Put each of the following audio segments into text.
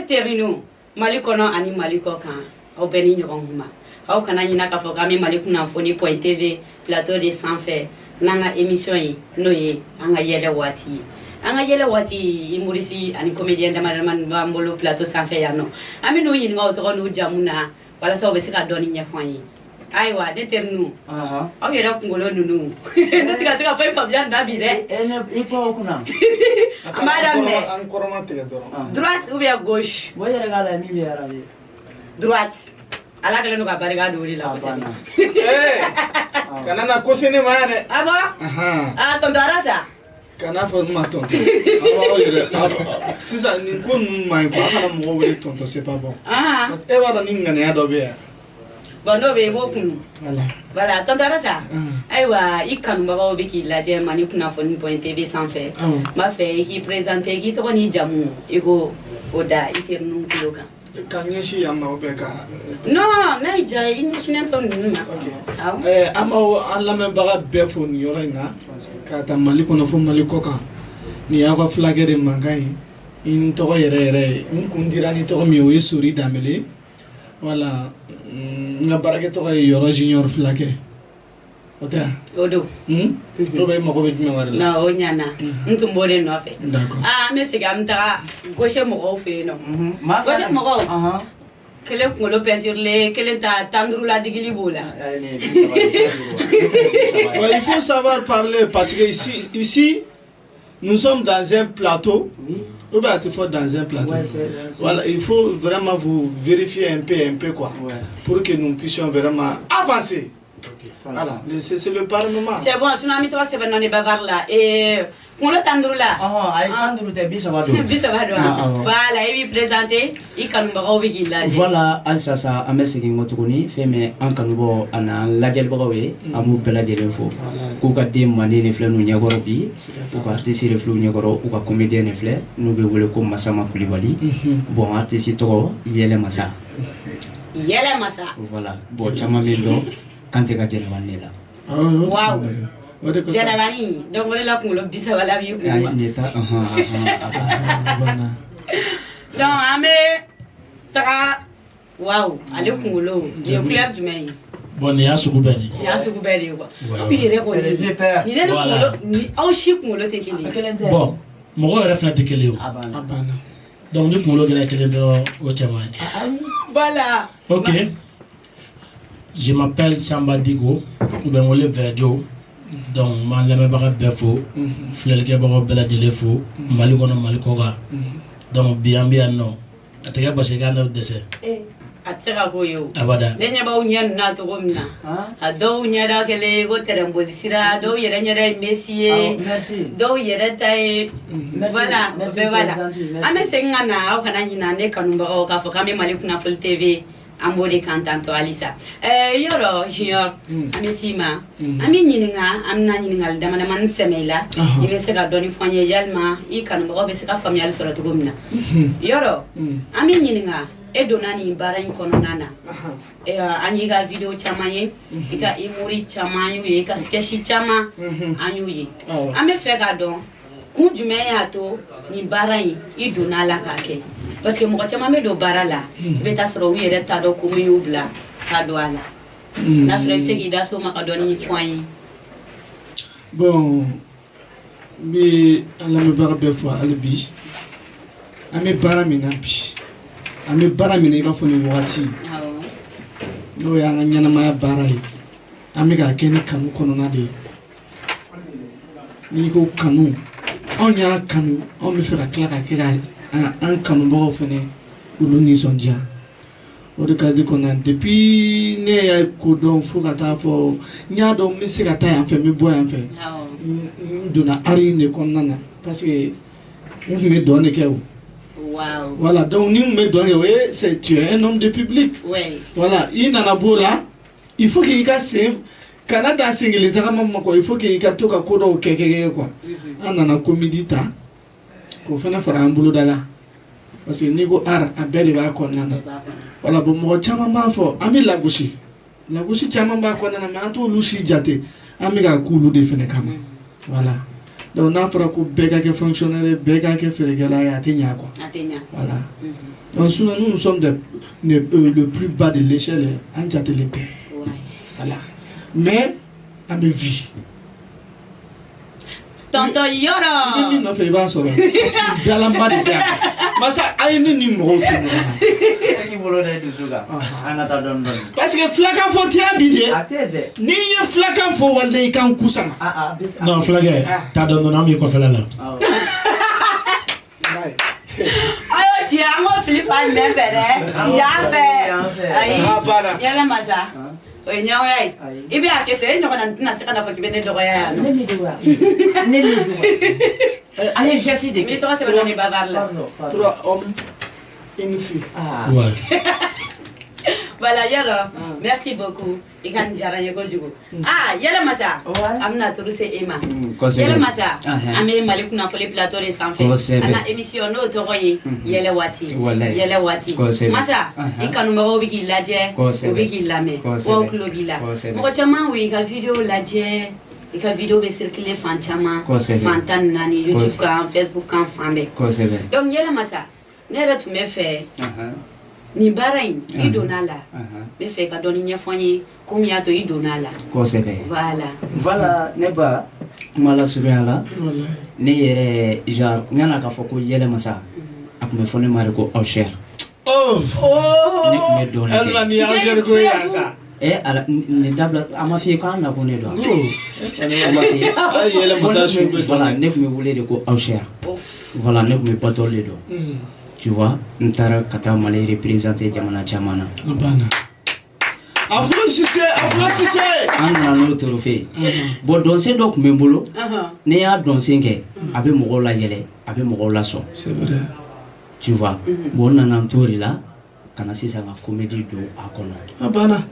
Terinu Mali kɔnɔ ani Mali kɔ kan, aw bɛɛ ni ɲɔgɔn kuma. Aw kana ɲina k'a fɔ k'an bɛ Mali Kunnafoni point TV plateau de sanfɛ n'an ka émission ye, n'o ye an ka yɛlɛ waati ye. An ka yɛlɛ waati, humoriste ani comédien dama dama b'an bolo plateau sanfɛ yan nɔ. An bɛ n'u ɲininka u tɔgɔ n'u jamu na walasa u bɛ se ka dɔɔni ɲɛfɔ an ye. Ayiwa, ne terinu, aw yɛrɛ kunkolo ninnu, ne tɛ ka se ka fɛn faamuya nin na bi dɛ. I ko kunna. An b'a daminɛ. An kɔrɔma tigɛ dɔrɔn. Droite ou bien gauche? Bon, i yɛrɛ k'a lajɛ min bɛ arranger. Droite. Ala kɛlen don ka barika don o de la kosɛbɛ. Ee, kana na ko se ne ma yan dɛ. Ah bon? Ahan. Ah, tonton Arasa. Kana fɔ n ma tonton. Aw b'aw yɛrɛ sisan nin ko ninnu man ɲi quoi. Aw kana mɔgɔw wele tonton, c'est pas bon. Ah. Parce que e b'a dɔn ni ŋaniya dɔ bɛ yan. Bon, n'o bɛ yen, i b'o kunu. Voilà. Voilà, tonton Arasa. Ah. Ayiwa, i kanubagaw bɛ k'i lajɛ Mali Kunnafoni point TV sanfɛ. Awɔ. N b'a fɛ i k'i présenter, k'i tɔgɔ n'i jamu, i ko o da i teriniw tulo kan. Ka ɲɛsin yan ma ou bien ka Non, n'a y'i diya, i ɲɛsinnen tɔ ninnu ma. Ok. Awɔ. An b'aw an lamɛnbaga bɛɛ fo nin yɔrɔ in na ka taa Mali kɔnɔ fo Mali kɔ kan. Nin y'aw ka fulakɛ de mankan ye. N tɔgɔ yɛrɛ yɛrɛ ye, n kun dira ni tɔgɔ min ye, o ye Sori Danbele. Voilà, n ka baarakɛ tɔgɔ ye Yɔrɔ Junior fulakɛ. O tɛ wa? O don. Hmm? Dɔw bɛ mago bɛ jumɛn wɛrɛ la? Non, o ɲana. N tun b'o de nɔfɛ. D'accord. Ah, an bɛ segin, an bɛ taga gauche mɔgɔw fɛ yen nɔ. Gauche mɔgɔw. Kelen kunkolo peinturelen, kelen ta 15 la digili b'o la. Ouais, il faut savoir parler parce que ici, ici, nous sommes dans un plateau. Ou bien tu faut dans un plateau. Ouais, Voilà, il faut vraiment vous vérifier un peu quoi, pour que nous puissions vraiment avancer. Voilà, c'est le parlement. C'est bon, sinon an bɛ tɔgɔ sɛbɛn nɔ ni bavard la. Ee, kunkolo 15 la. Ɔhɔn, ayi, 15 tɛ, 30 don. 30 don. Ah, awɔ. Voilà, i b'i présenter, i kanubagaw bɛ k'i lajɛ. Voilà, halisa sa an bɛ segin kɔ tuguni. Fɛn min an kanubagaw a n'an lajɛlibagaw ye, an b'u bɛɛ lajɛlen fo k'u ka den manden de filɛ n'u ɲɛkɔrɔ bi, u ka artiste de filɛ u ɲɛkɔrɔ, u ka comédien de filɛ n'u bɛ wele ko Masama Kulibali. Bon, artiste tɔgɔ Yɛlɛ Masa. Yɛlɛ Masa. Voilà, bon, caman bɛ dɔn Kante ka jɛnɛba ne la. Waaw. O de kosɔn. Jɛnɛbani, donc o de la kunkolo 30 la b'i kun. Ayi, nin ta, ɔhɔn ɔhɔn, a banna. Banna. Donc an bɛ taga, waaw, ale kunkolo nin ye couleur jumɛn ye? Bon, nin y'a sugu bɛɛ de ye. Nin y'a sugu bɛɛ de ye quoi. Ouais. Aw yɛrɛ kɔni, nin ne ni kunkolo ni aw si kunkolo tɛ kelen ye. Bon, mɔgɔ yɛrɛ fana tɛ kelen ye o. A banna. Donc ni kunkolo kɛra kelen dɔrɔn, o cɛ man ɲi. Voilà. Ok. Je m'appelle Samba Digo, ou bien wele Vɛrɛjo. Donc n b'an lamɛnbaga bɛɛ fo, filɛlikɛbagaw bɛɛ lajɛlen fo, Mali kɔnɔ, Mali kɔ kan. Donc bi an bɛ yan nɔ, a tɛ kɛ basi k'an bɛ dɛsɛ. A tɛ se ka k'o ye o. Abada. Ne ɲɛ b'aw ɲɛ ninnu na cogo min na, a dɔw ɲɛda kɛlen ko tɛrɛnboli sira, dɔw yɛrɛ ɲɛda ye Messi ye, dɔw yɛrɛ ta ye, voilà, o bɛɛ b'a la. An bɛ segin ka na, aw kana ɲina, ne kanubagaw, k'a fɔ k'an bɛ Mali Kunnafoni TV, an b'o de kan tantɔ halisa. Yɔrɔ Junior, an bɛ s'i ma, an bɛ ɲininka, an bɛna ɲininkali dama damani sɛmɛ i la, i bɛ se ka dɔɔni fɔ an ye yalima i kanubagaw bɛ se ka faamuyali sɔrɔ cogo min na. Yɔrɔ, an bɛ ɲininka, e donna nin baara in kɔnɔna na, an y'i ka vidéo caman ye, i ka humour caman an y'u ye, i ka sketch caman an y'u ye. An bɛ fɛ k'a dɔn kun jumɛn y'a to nin baara in i donna a la k'a kɛ, parce que mɔgɔ caman bɛ don baara la, i bɛ taa sɔrɔ u yɛrɛ t'a dɔn ko min y'u bila ka don a la. N'a sɔrɔ i bɛ se k'i da so ma ka dɔɔni fɔ an ye. Bon, n bɛ an lamɛnbaga bɛɛ fo hali bi. An bɛ baara min na bi, an bɛ baara min na i b'a fɔ nin wagati, n'o y'an ka ɲɛnamaya baara ye, an bɛ k'a kɛ ni kanu kɔnɔna de ye. N'i ko kanu, anw y'a kanu, anw bɛ fɛ ka tila ka kɛ ka an kanubagaw fɛnɛ olu nisɔndiya. O de cadre kɔnɔna, depuis ne y'a ko dɔn fo ka taa fɔ n y'a dɔn n bɛ se ka taa yan fɛ, n bɛ bɔ yan fɛ, n donna art in de kɔnɔna na, parce que n tun bɛ dɔn de kɛ o. Voilà, donc ni n tun bɛ dɔn kɛ, o ye c'est tu es un homme de public. Voilà, i nana b'o la, il faut que i ka sen kana taa sen kelen tagama ma quoi, il faut que i ka to ka ko dɔw kɛ kɛ kɛ quoi. An nana comédie ta k'o fana fara an boloda la, parce que n'i ko art, a bɛɛ de b'a kɔnɔna na. Voilà, bon, mɔgɔ caman b'a fɔ an bɛ lagosi, lagosi caman b'a kɔnɔna na, mais an t'olu si jate, an bɛ ka k'olu de fana kama. Voilà, Donc n'a fɔra ko bɛɛ ka kɛ fonctionnaire ye, bɛɛ ka kɛ feerekɛla ye, a tɛ ɲɛ quoi. A tɛ ɲa. Voilà. Donc sinon nous, nous sommes le plus bas de l'échelle, an jatelen tɛ. Voilà, mais an bɛ vie. Tonton Yɔrɔ. I bɛ min nɔfɛ, i b'a sɔrɔ, parce que dalama de bɛ yan. Masa, a ye ne ni mɔgɔw to ɲɔgɔn na. E k'i bolo da i dusu kan. An ka taa dɔɔni dɔɔni. Parce que filakan fɔ tɛ yan bi dɛ. A tɛ dɛ. N'i ye filakan fɔ, walayi i kan ku sama. A a bɛ. Non, fulakɛ, taa dɔɔni dɔɔni, an b'i kɔfɛla la. Awɔ. A y'o ci, an k'o fili fan jumɛn fɛ dɛ? Yan fɛ. Ayi. A banna. Yɛlɛ masa. O ye ɲɛgoya ye. Ayi. I bɛ hakɛ to, e ɲɔgɔnna tɛna se ka na fɔ k'i bɛ ne dɔgɔya yan nɔ. Ne m'i dɔgɔya. Ne m'i dɔgɔya. An ye geste de kɛ. N'i tɔgɔ sɛbɛnna ni bavard la. Pardon, pardon. Trois hommes, une fille. Ah. Ouais. Voilà, Yɔrɔ. Merci beaucoup. I ka nin diyara n ye kojugu. Ah, Yɛlɛ masa. Ouais. An bɛna turu se e ma. Kosɛbɛ. Yɛlɛ masa. Ahan. An bɛ Mali kunnafoni plateau de sanfɛ. Kosɛbɛ. An ka émission n'o tɔgɔ ye Yɛlɛ waati. Walayi. Yɛlɛ waati. Kosɛbɛ. Masa, Ahan. i kanubagaw bɛ k'i lajɛ. Kosɛbɛ. U bɛ k'i lamɛn. Kosɛbɛ. Wa u tulo b'i la. Kosɛbɛ. Mɔgɔ caman y'u ka vidéo lajɛ. I ka vidéo bɛ circuler fan caman. Kosɛbɛ. Fan 14, YouTube Kosɛbɛ. kan, Facebook kan, fan bɛɛ. Kosɛbɛ. Donc Yɛlɛ masa, ne yɛrɛ tun bɛ fɛ nin baara in, i donna a la, n bɛ fɛ ka dɔɔni ɲɛfɔ n ye ko min y'a to i donna a la. Kosɛbɛ. Voilà. Voilà, ne ba, kuma lasurunya la, Walayi. ne yɛrɛ genre yan'a ka fɔ ko Yɛlɛ masa, a tun bɛ fɔ ne ma de ko Awsher. Oh. Ne tun bɛ dɔɔnin Elma kɛ. ni Angèle ko yan sa. E ala, nin dabila, a ma f'i ye k'an nakun de don wa? A ma f'i ye. Ayi, Yɛlɛ masa su bɛ. Voilà, ne tun bɛ wele de ko Awsher. Ouf. Voilà, ne tun bɛ battle de dɔn. Tu vois, n taara ka taa Mali représenter jamana caman na. A banna. Afro Cissé, Afro Cissé. An nana n'o trophée ye. Bon, dɔnsen dɔ tun bɛ n bolo. Ne y'a dɔnsen kɛ, a bɛ mɔgɔw la yɛlɛ, a bɛ mɔgɔw lasɔn. C'est vrai. Tu vois. Bon, n nana n t'o de la ka na sisan ka comédie don a kɔnɔ. A banna.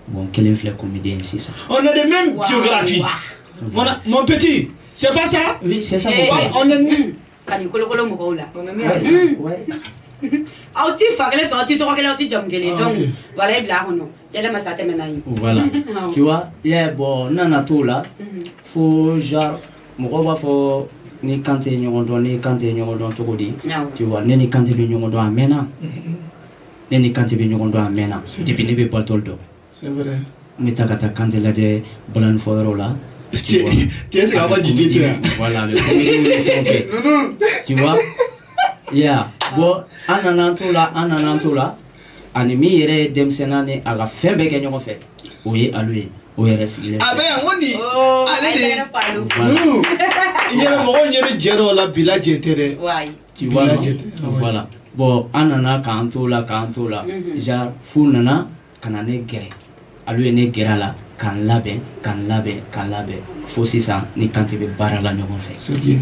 Bon, kelen filɛ comédien ye sisan. On a les mêmes Waouh. biographies. Mon petit, c'est pas ça? Oui, c'est ça Eh, mon père. On est né. Ka nin kolokolo mɔgɔw la. On est né. Ouais, ça, ouais. Aw ti fa kelen fɛ, aw ti tɔgɔ kelen, aw ti jamu kelen. Ah, Donc ok. voilà, i bila a kɔnɔ. Yɛlɛ masa tɛmɛna ye. Voilà. Tu vois, yeah, bon, n nana t'o la fo genre mɔgɔw b'a fɔ ni Kante ye ɲɔgɔn dɔn, ni Kante ye ɲɔgɔn dɔn cogo di? Awɔ. Tu vois, ne ni Kante bɛ ɲɔgɔn dɔn a mɛnna. Ne ni Kante bɛ ɲɔgɔn dɔn a mɛnna. Depuis ne bɛ battle dɔn. C'est vrai. N bɛ taa ka taa Kante lajɛ balani fɔyɔrɔ la. Tu vois. Tu es capable de dire toi. Voilà, a bɛ comédie ni fɛnw kɛ. Tu vois? Yeah. Bon, an nana an t'o la, an nana an t'o la. Ani min yɛrɛ ye denmisɛnninya ni a ka fɛn bɛɛ kɛ ɲɔgɔn fɛ, o ye Alu ye. O yɛrɛ sigilen A filɛ. bɛ yan ko nin. Oh, Ale de. a ye tɛgɛrɛ fɔ Alu. Voilà. Ninnu. I ɲɛ bɛ mɔgɔw ɲɛ bɛ jɛ dɔw la, bi la jɛ tɛ dɛ. Wayi. Tu vois, non? Bila jɛ tɛ. Ah ouais. Voilà. Bon, an nana k'an t'o la, k'an t'o la. Genre, f'u nana ka na ne gɛrɛ. Alu ye ne gɛrɛ a la, k'an labɛn, k'an labɛn, k'an labɛn. Fo sisan ni Kante bɛ baara la ɲɔgɔn fɛ. C'est bien.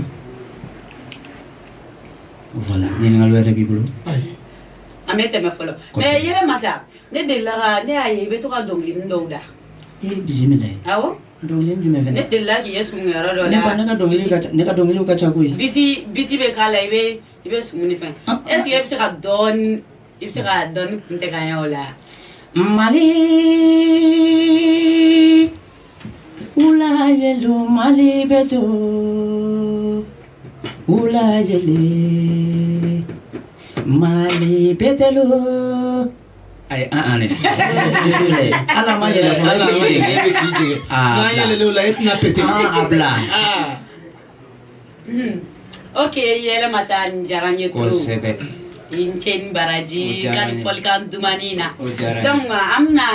Voilà. Ɲininkali wɛrɛ b'i bolo? Ayi. An bɛ tɛmɛ fɔlɔ. Mais Yɛlɛ masa, ne delila ka ne y'a ye i bɛ to ka dɔnkilinin dɔw da. Eh, bisimila. Awɔ. Dɔnkili jumɛn Ne fɛnɛ? delila k'i ye sumunkɛyɔrɔ dɔ Ne ba, ne la. ka dɔnkili ka ca, ne ka dɔnkiliw ka ca koyi. Biti biti bɛ k'a la, i bɛ sumu ni fɛn. Est ce que e bɛ se ka dɔɔni, i bɛ se ka dɔɔni kun tɛ ka ɲɛ o la? Mali wula yelo, Mali bɛ to wula yele, Mali bɛtɛlo. Ayi, an an dɛ, bisimilayi, ala ma yɛlɛ fɔlɔ. Ala E ma bɛ yɛlɛ, e bɛ k'i jɛgɛ. Ah, N'an yɛlɛla o la, e tɛna péter. Ah, a bila. Ah. Ok, Yɛlɛ masa, nin diyara n ye trop. Kosɛbɛ. I ni ce ni baraji. O diyara Ka n nin ye. fɔlikan dumani na. O diyara n ye. Donc an bɛna,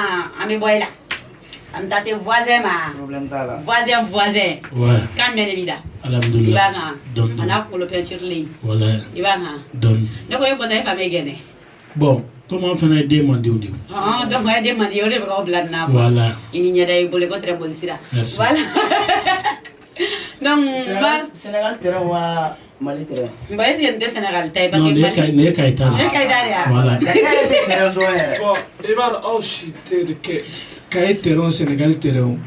an bɛ bɔ i la, an bɛ taa se voisin ma. Problème t'a la. Voisin, voisin. Ouais. Kan jumɛn de b'i da? I Alhamdulillah. b'a kan. Dɔɔni A n'a dɔɔni. kunkolo peinture Walayi. i b'a kan. Dɔɔni. Ne ko e bɔtɔ e fa bɛ gɛnɛ. Bon, comme an fana ye den mandenw de ye. Hɔn, donc a ye den man di, o de bɛ k'aw bila nin na quoi. Voilà. I ni ɲɛda i bolo ko tɛrɛ boli sira. Merci. Voilà, donc n ba Sénégal terrain wa Mali terrain? N ba, est ce que nin tɛ Sénégal ta ye? Parce Non, que nin ye Mali Kayi, nin ye Kayi ta nin ye de. Kayi ta de ye wa? Voilà. Terrain dɔn yɛrɛ. Bon, i b'a dɔn aw si tɛ de kɛ Kayi terrain, Sénégal terrain,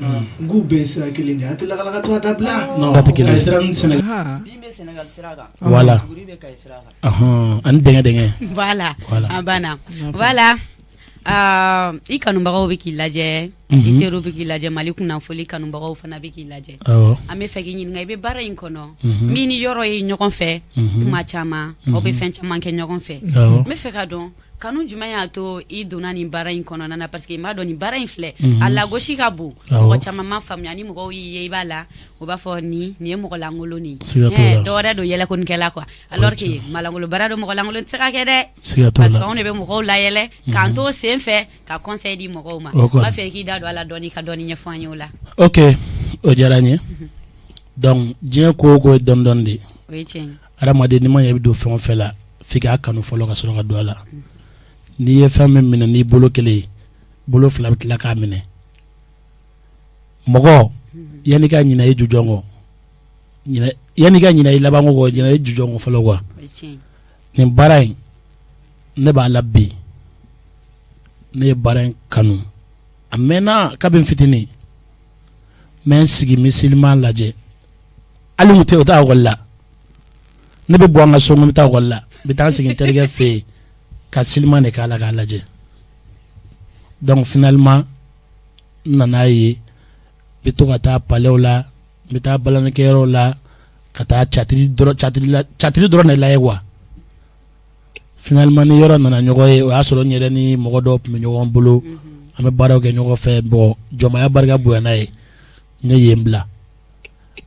n k'u bɛɛ ye sira kelen de ye, a tɛ lakalakatɔ a dabila. Non, Kayi sira ni Sénégal. Bin bɛ Sénégal sira kan. Voilà. Tuguri bɛ Kayi sira kan. Ɔhɔn, ani dɛngɛ dɛngɛ. Voilà. Voilà. A banna. Voilà. Aa i kanubagaw bɛ k'i lajɛ, i teriw bɛ k'i lajɛ, Mali kunnafoni kanubagaw fana bɛ k'i lajɛ. An bɛ fɛ k'i ɲininka, i bɛ baara in kɔnɔ min ni Yɔrɔ ye ɲɔgɔn fɛ tuma caman, aw bɛ fɛn caman kɛ ɲɔgɔn fɛ. N bɛ fɛ ka dɔn kanu jumɛn y'a to i donna nin baara in kɔnɔna na, parce que n b'a dɔn nin baara in filɛ, a lagosi ka bon, mɔgɔ caman ma faamuya. Ni mɔgɔw y'i ye i b'a la, u b'a fɔ nin ye mɔgɔ lankolon nin ye, dɔwɛrɛ don yɛlɛkonikɛla quoi, alors que malankolon baara don, mɔgɔ lankolon tɛ se ka kɛ dɛ, parce que anw de bɛ mɔgɔw layɛlɛ k'an to sen fɛ ka conseil di mɔgɔw ma. N b'a fɛ k'i da don a la dɔɔni, ka dɔɔni ɲɛfɔ an ye o la. Ok, o diyara n ye. Donc diɲɛ ko o ko ye dɔɔni dɔɔni de ye. O ye tiɲɛ ye. Adamaden, n'i ma ɲɛ i bɛ don fɛn o fɛn la, f'i k'a kanu fɔlɔ ka sɔrɔ ka don a la. N'i ye fɛn min minɛ n'i bolo kelen ye, bolo fila bɛ tila k'a minɛ. Mɔgɔ, yanni ka ɲinɛ i jujɔn kɔ, yanni ka ɲinɛ i labanko kɔ, ɲinɛ i jujɔn kɔ fɔlɔ quoi. Nin baara in, ne b'a la bi, ne ye baara in kanu a mɛnna. Kabini fitinin n bɛ n sigi n bɛ silima lajɛ. Hali n tɛ o taa ekɔli la, ne bɛ bɔ an ka so, n bɛ taa ekɔli la, n bɛ taa n sigi n terikɛ fɛ yen ka silima de k'a la k'a lajɛ. Donc finalement n nana ye n bɛ to ka taa palais la, n bɛ taa balanikɛyɔrɔw la, ka taa catiri dɔrɔn de lajɛ quoi. Finalement ni Yɔrɔ nana ɲɔgɔn ye, o y'a sɔrɔ n yɛrɛ ni mɔgɔ dɔw tun bɛ ɲɔgɔn bolo, an bɛ baaraw kɛ ɲɔgɔn fɛ. Bon, jɔnmaya barika bonyana ye, ne ye n bila,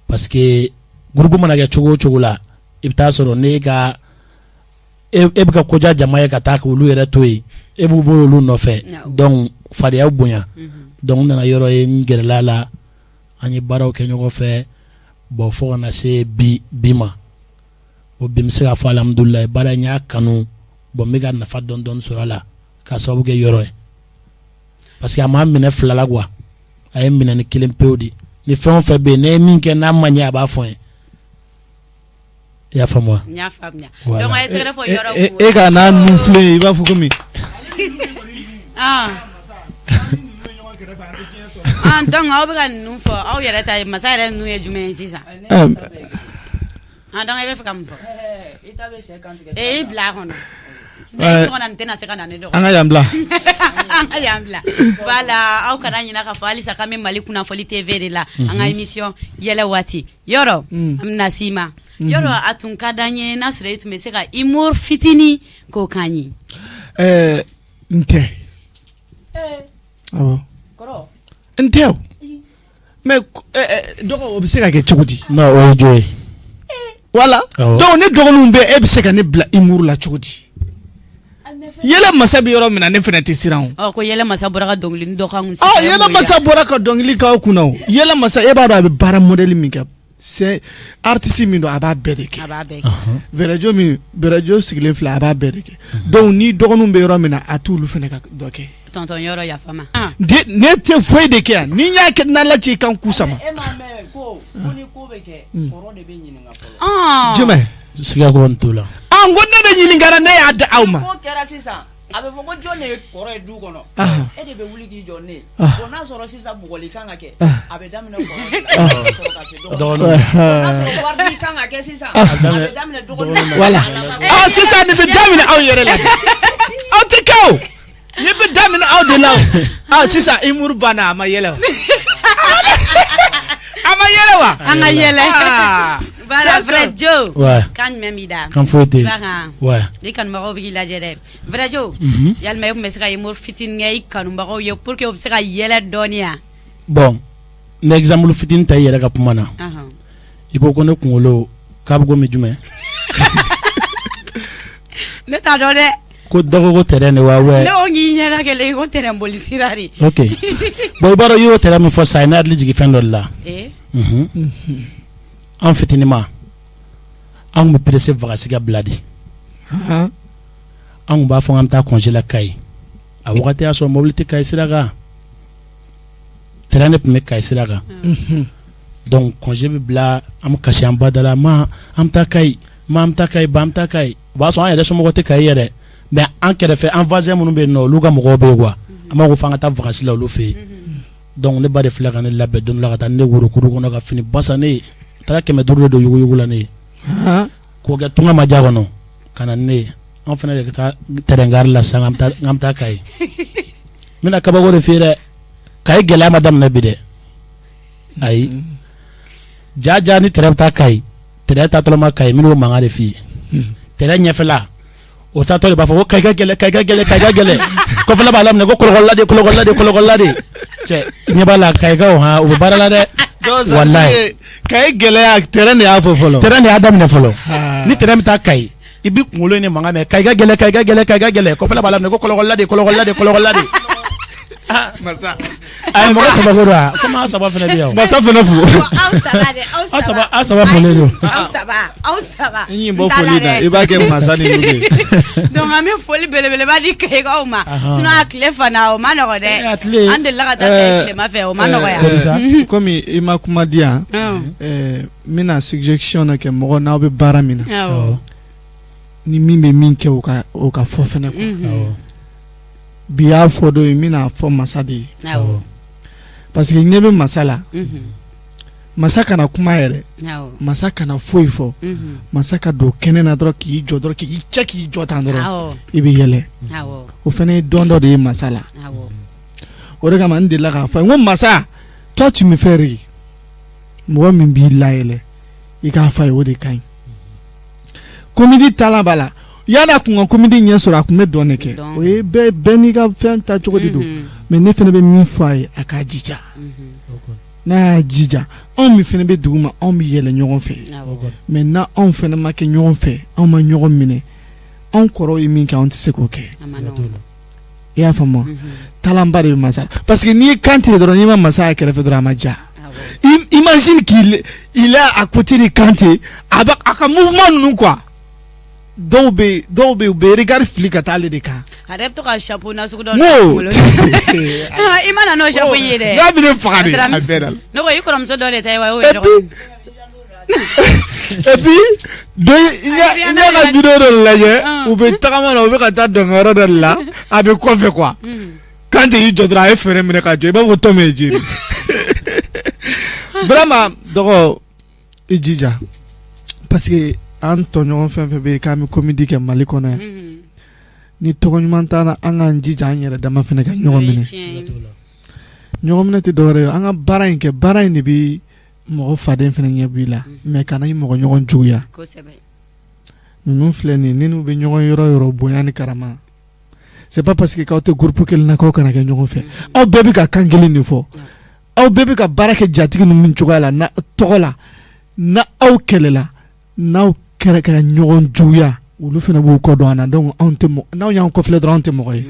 parce que groupe mana kɛ cogo o cogo la, i bɛ taa sɔrɔ ne ka e bɛ ka koja jama ye ka taa olu yɛrɛ to yen, e b'u bɔ olu nɔfɛ, donc fadenya bonya. Donc n nana Yɔrɔ ye, n gɛrɛla la, an ye baaraw kɛ ɲɔgɔn fɛ. Bon, fo ka na se bi bi ma o bi, n bɛ se k'a fɔ alhamdulilayi, baara in y'a kanu. Bon, n bɛ ka nafa dɔɔni dɔɔni sɔrɔ a la k'a sababu kɛ Yɔrɔ ye, parce que a m'a minɛ fila la quoi, a ye minɛ ni kelen pewu de. Ni fɛn o fɛn bɛ yen, ne ye min kɛ n'a ma ɲɛ, a b'a fɔ n ye. I y'a faamu wa? N y'a faamuya. Donc a ye tɛgɛrɛ fɔ Yɔrɔ kun. E ka n'a nun filɛ, i b'a fɔ komi. Ah. Ah, donc aw bɛ ka ninnu fɔ, aw yɛrɛ ta ye masa yɛrɛ ninnu ye jumɛn ye sisan? Ah, donc e bɛ fɛ ka mun fɔ? Ee, i bila a kɔnɔ. Ne ɲɔgɔn na nin tɛna se ka na ne dɔgɔ. An ka yan bila. An ka yan bila. Voilà, aw kana ɲinɛ k'a fɔ halisa k'an bɛ Mali kunnafoni TV de la. An ka émission yɛlɛ waati. Yɔrɔ, an bɛna s'i ma. Yɔrɔ, a tun ka d'an ye n'a sɔrɔ e tun bɛ se ka humour fitinin k'o k'an ye. Ɛɛ, n tɛ. Awɔ. N tɛ o. Mais dɔgɔ, o bɛ se ka kɛ cogo di? Non, o ye jo ye. Voilà. Donc ne dɔgɔninw bɛ, e bɛ se ka ne bila humour la cogo di? Yɛlɛ masa bɛ yɔrɔ min na, ne fana tɛ siran o. Ko yɛlɛ masa bɔra ka dɔnkili dɔ kan. Ah, yɛlɛ masa bɔra ka dɔnkili k'aw kunna o. Yɛlɛ masa, e b'a dɔn a bɛ baara modèle min kɛ. C'est artiste min don, a b'a bɛɛ de kɛ. A b'a bɛɛ kɛ. Vɛrɛjo min, Vɛrɛjo sigilen filɛ, a b'a bɛɛ de kɛ. Donc ni dɔgɔninw bɛ yɔrɔ min na, a t'olu fana ka dɔ kɛ. Tonton Yɔrɔ, yafa ma. Ne tɛ foyi de kɛ yan. Ni n y'a kɛ n'Ala cɛ, i kan ku sama. E m'a mɛn ko ni ko bɛ kɛ, kɔrɔ de bɛ ɲininka fɔlɔ. Jumɛn? Siga kɔni t'o la. Ah, n ko ne de ɲininkara, ne y'a di aw ma. Ko kɛra sisan, a bɛ fɔ ko jɔn de ye kɔrɔ ye du kɔnɔ? E de bɛ wuli k'i jɔ ne ye. Bon, n'a sɔrɔ sisan bugɔli kan ka kɛ, a bɛ daminɛ kɔrɔ de la, ka sɔrɔ ka se dɔgɔnin ma. N'a sɔrɔ waridi kan ka kɛ sisan, a bɛ daminɛ dɔgɔnin na. Voilà. Ah, sisan nin bɛ daminɛ aw yɛrɛ la. Aw tɛ kɛ o. Nin bɛ daminɛ aw de la o. Ah, sisan humour banna, a ma yɛlɛ o. A ma yɛlɛ wa? An ka yɛlɛ. Ah. Voilà, Vrai Joe. Ouais. Kan jumɛn b'i da? Kan foyi tɛ yen. I b'a kan. Ouais. Ni kanubagaw bɛ k'i lajɛ dɛ. Vrai Joe. Yalima e tun bɛ se ka humour fitinin kɛ i kanubagaw ye pour que u bɛ se ka yɛlɛ dɔɔni yan? Bon, n bɛ exemple fitinin ta i yɛrɛ ka kuma na. I ko ko ne kunkolo k'a bɛ komi jumɛn? Ne t'a dɔn dɛ. Ko dɔgɔ ko terrain de wa ouais. Ne ko k'i ɲɛda kɛlen i ko terrain boli sira de. Ok. Bon, i b'a dɔn, i y'o terrain min fɔ sisan, ne hakili jigin fɛn dɔ de la. Eh? An fitininma, an tun bɛ pressé vacances ka bila de. An tun b'a fɔ k'an bɛ taa congé la Kayi. A wagati y'a sɔrɔ mobili tɛ Kayi sira kan. Train de tun bɛ Kayi sira kan. Donc congé bɛ bila, an bɛ kasi an ba da la, ma an bɛ taa Kayi, ma an bɛ taa Kayi, ba an bɛ taa Kayi. O b'a sɔrɔ an yɛrɛ somɔgɔw tɛ Kayi yɛrɛ, mais an kɛrɛfɛ, an voisin minnu bɛ yen nɔ, olu ka mɔgɔw bɛ yen quoi. An b'a fɔ f'an ka taa vacances la olu fɛ yen. Donc ne ba de filɛ ka ne labɛn don dɔ la ka taa ne worokuru kɔnɔ ka fini ba san ne ye. A taara 500 de don yuguyugu la ne ye. K'o kɛ tunga ma ja kɔnɔ ka na ne ye. An fana de ka taa train gare la sisan k'an bɛ taa Kayi. N bɛna kabako de f'i ye dɛ. Kayi gɛlɛya ma daminɛ bi dɛ. Ayi. Ja ja ni train bɛ taa Kayi, train taatɔla ma Kayi, n bɛn'o mankan de f'i ye. Train ɲɛfɛla o taatɔ de b'a fɔ ko Kayi ka gɛlɛn, Kayi ka gɛlɛn, Kayi ka gɛlɛn. Kɔfɛla b'a laminɛ ko kɔlɔkɔlɔla de, kɔlɔkɔlɔla de, kɔlɔkɔlɔla de. Cɛ i ɲɛ b'a la Kayikaw han u bɛ baara la dɛ. Donc ça veut Walayi. dire que Kayi gɛlɛya train de y'a fɔ fɔlɔ. Train de y'a daminɛ fɔlɔ. Ni train bɛ taa Kayi, i bɛ kunkolo in de mankan mɛn Kayi ka gɛlɛn, Kayi ka gɛlɛn, Kayi ka gɛlɛn. Kɔfɛla b'a laminɛ ko kɔlɔkɔlɔla de, kɔlɔkɔlɔla de, kɔlɔkɔlɔla de. Masa. Ayi mɔgɔ saba ko don wa? Komi aw saba fana bɛ yan o. Masa fana fo. Aw saba dɛ, aw saba. Aw saba folen don. Aw saba, aw saba. N y'i bɔ foli la, i b'a kɛ masa ni Nugu ye. Donc an bɛ foli belebeleba di Kayikaw ma. Ahan. Sinon a tile fana o ma nɔgɔ dɛ. A tile. An delila ka taa Kayi tilema fɛ o ma nɔgɔya. Komi i ma kuma di yan, n bɛna suggestion dɔ kɛ mɔgɔ n'aw bɛ baara min na. Ni min bɛ min kɛ o ka fɔ fɛnɛ quoi. Bi y'a fɔ dɔ ye, n bɛna fɔ masa de ye. Parce que ɲɛ bɛ masa la. Masa kana kuma yɛrɛ. Masa kana foyi fɔ. Masa ka don kɛnɛ na dɔrɔn k'i jɔ dɔrɔn k'i cɛ k'i jɔ tan dɔrɔn. I bɛ yɛlɛ. O fana ye dɔn dɔ de ye masa la. O de kama n delila k'a fɔ n ko masa, toi tu me fais rire. Mɔgɔ min b'i layɛlɛ i k'a fɔ a ye o de ka ɲi. Comédie talent b'a la. Yan'a kun ka comédie ɲɛ sɔrɔ a tun bɛ dɔn de kɛ. O ye bɛɛ n'i ka fɛn ta cogo de don. Mais ne fana bɛ min fɔ a ye a k'a jija. N'a y'a jija anw min fana bɛ dugu ma anw bɛ yɛlɛ ɲɔgɔn fɛ. Mais na anw fana ma kɛ ɲɔgɔn fɛ, anw ma ɲɔgɔn minɛ, anw kɔrɔw ye min kɛ anw tɛ se k'o kɛ. I y'a faamu? Talent ba de bɛ masa la. Parce que n'i ye Kante ye dɔrɔn n'i ma masa y'a kɛrɛfɛ dɔrɔn a ma diya. Imagine qu'il il est à côté de Kante, a b'a a ka mouvement ninnu quoi. Dɔw bɛ u bɛ regard fili ka taa ale de kan. A yɛrɛ bɛ to ka chapeau nasugu dɔ N don a ko kunkolo la. I ma na n'o chapeau in ye dɛ. N'a bɛ ne faga de a bɛɛ la. Ne ko i kɔrɔmuso dɔ de ta ye wa? Et puis et puis dɔ n y'a ka vidéo dɔ lajɛ, u bɛ tagama la, u bɛ ka taa dɔnkɛyɔrɔ dɔ de la, a bɛ kɔfɛ quoi. Kante y'i jɔ dɔrɔn a ye frein minɛ ka jɔ i b'a fɔ ko Tom et Jerry. Vraiment dɔgɔ i jija parce que an tɔɲɔgɔn fɛn fɛn bɛ yen k'an bɛ comédie kɛ Mali kɔnɔ yan, ni tɔgɔ ɲuman t'an na, an k'an jija an yɛrɛ dama fana ka ɲɔgɔn minɛ. Ɲɔgɔn minɛ tɛ dɔwɛrɛ ye, an ka baara in kɛ, baara in de bɛ mɔgɔ faden fana ɲɛ b'i la, mais kana i mɔgɔ ɲɔgɔn juguya. Ninnu filɛ nin ye, n'u bɛ ɲɔgɔn yɔrɔ yɔrɔ bonya ni karama, c'est pas parce que k'aw tɛ groupe kelen na k'aw kana kɛ ɲɔgɔn fɛ. Aw bɛɛ bɛ ka kan kelen de fɔ, aw bɛɛ bɛ ka baara kɛ jatigi ninnu cogoya la na tɔgɔ la. Na aw kɛlɛla, n'aw kɛra ka ɲɔgɔn juguya, olu fana b'u kɔ don an na. Donc anw tɛ n'aw y'an kɔfilɛ dɔrɔn anw tɛ mɔgɔ ye.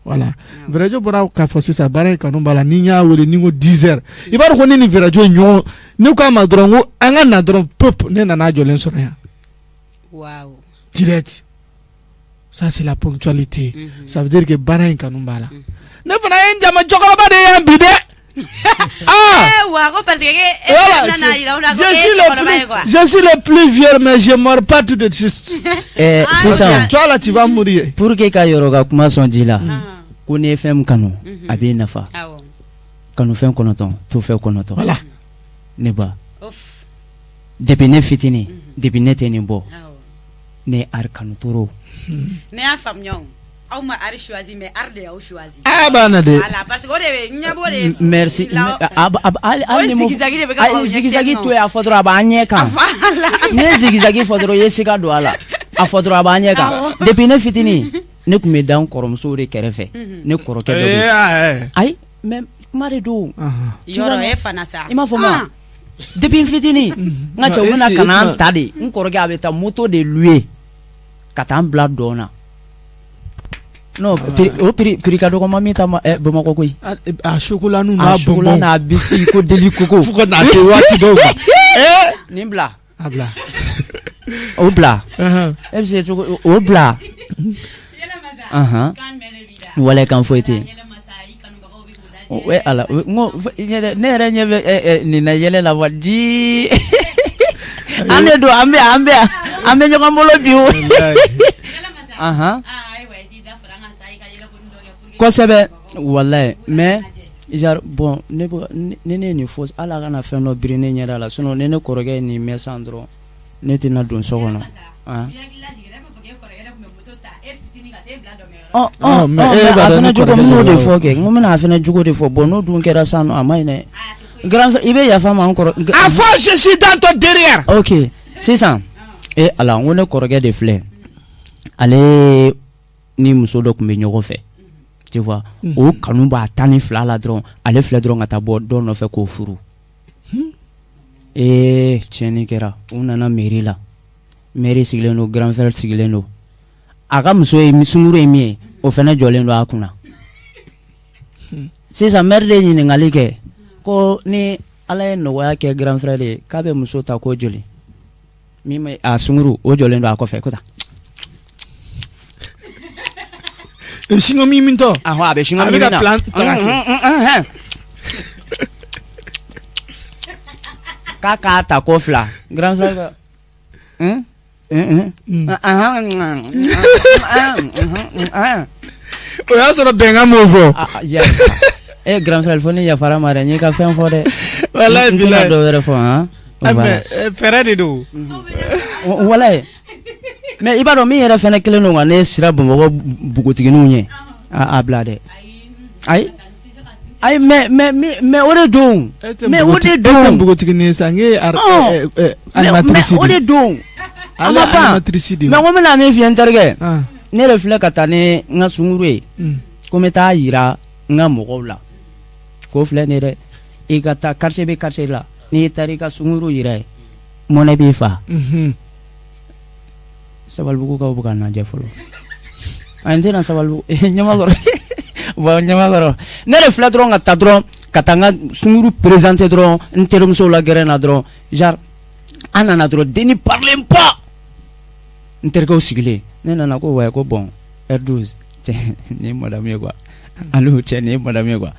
Voilà, Vɛrɛjɔ bɔra k'a fɔ sisan baara in kanu b'a la. Ni n y'a wele ni n ko 10 heures, i b'a dɔn ko ne ni Vɛrɛjɔ ye ɲɔgɔn, ne k'a ma dɔrɔn ko an ka na dɔrɔn pop, ne nana jɔlen sɔrɔ yan. Direct. Ça c'est la ponctualité. Ça veut dire que baara in kanu b'a la. Ne fana ye n jama cɛkɔrɔba de ye yan bi dɛ. Ah! Wa ko parce que e Voilà, nana yira aw la ko je e ye suis le cɛkɔrɔba ye quoi. plus, je suis le plus vieux, mais je meurs pas tout de suite. Sisan Toi là, tu vas mourir. Pour que ka yɔrɔ ka kuma sɔn ji la, ko n'i ye fɛn min kanu, a b'i nafa. Kanu fɛn 9, to fɛn 9. Voilà. Ne ba. Depuis ne fitinin, depuis ne tɛ nin bɔ. Ne ye art kanu trop. Ne y'a faamuya o. Aw ma art choisi mais art de y'aw choisi. Ah banna de. Voilà, parce que o de bɛ ɲɛ b'o de. Merci. La- Hali O ni mo- zigzag de bɛ kɛ k'aw Ayi, ɲɛ zigzag ten to yen, a fɔ dɔrɔn a b'an ɲɛ kan. Voilà. N'i ye zigzag fɔ dɔrɔn i ye siga don a la. A fɔ dɔrɔn a b'an ɲɛ kan. Depuis ne fitinin, ne tun bɛ da n kɔrɔmusow de kɛrɛfɛ. Ne kɔrɔkɛ dɔ bɛ yen. Ayi, mais kuma de don. Yɔrɔ e fana sa. I m'a fɔ ma. Depuis n fitinin, n ka cɛ u bɛna ka na an ta de. N kɔrɔkɛ a bɛ taa moto de louer ka taa n bila dɔn na. Non, o prix ka dɔgɔ ma min ta ma Bamakɔ koyi. A chocolat n'u n'a A chocolat bonbon. n'a biscuit ko deli koko. Fo ka n'a se waati dɔw ma. Nin bila. A bila. O bila. E bɛ se cogo o bila. Walayi kan foyi tɛ yen. O ala n ko ne yɛrɛ ɲɛ bɛ nin na yɛlɛ la wa di. An de don an bɛ an bɛ an bɛ ɲɔgɔn bolo bi o. Kosɛbɛ walayi mais genre bon ne ne ye nin fɔ ala kana fɛn dɔ biri ne ɲɛda la sinon ni ne kɔrɔkɛ ye nin mɛn san dɔrɔn ne tɛna don so kɔnɔ. Ɔ mais a fana jogo n n'o de fɔ kɛ n ko n bɛna a fana jogo de fɔ bon n'o dun kɛra sisan nɔ a ma ɲi dɛ grand frère i bɛ yafa n ma n kɔrɔ a fɔ je suis dans ton derrière ok sisan e ala n ko ne kɔrɔkɛ de filɛ ale ni muso dɔ tun bɛ ɲɔgɔn fɛ tu vois o kanu b'a 12 la dɔrɔn ale filɛ dɔrɔn ka taa bɔ dɔ nɔfɛ k'o furu ee tiɲɛni kɛra u nana mairie la maire sigilen don grand frère sigilen don a ka muso ye sunguru ye min ye o fana jɔlen don a kunna sisan maire de ye ɲininkali kɛ ko ni ala ye nɔgɔya kɛ grand frère ye k'a bɛ muso ta ko joli min bɛ a sunguru o jɔlen don a kɔfɛ ko tan chewing-gum min tɔ a bɛ chewing-gum min na plan tracé k'a k'a ta ko fila grand frère o y'a sɔrɔ bɛnkan m'o fɔ e grand frère fo ni yafara ma dɛ n y'i ka fɛn fɔ dɛ walayi n tɛna dɔ wɛrɛ fɔ han mais fɛɛrɛ de don walayi mais i b'a dɔn min yɛrɛ fɛnɛ kelen don ka ne siran bamakɔ npogotigininw ɲɛ a bila dɛ ayi ayi mais mais mais o de don mais o de don e tɛ npogotiginin ye sa n ye animatrice mais o de don a ma ban animatrice de mais n ko n bɛna min f'i ye n terikɛ ne yɛrɛ filɛ ka taa ni n ka sunguru ye ko n bɛ taa yira n ka mɔgɔw la k'o filɛ nin ye dɛ i ka taa quartier bɛ quartier la n'i taara i ka sunguru yira yen mɔnɛ b'i fa Sabalibugukaw bɛ ka lajɛ fɔlɔ a n tɛna Sabalibugu Ɲamakɔrɔ bon Ɲamakɔrɔ ne de filɛ dɔrɔn ka taa dɔrɔn ka taa n ka sunguru présenter dɔrɔn n terimusow la gɛrɛn na dɔrɔn genre an nana dɔrɔn denni parilen ba n terikɛw sigilen ne nana ko ouais ko bon R12 cɛ nin ye madame ye quoi allo cɛ nin ye madame ye quoi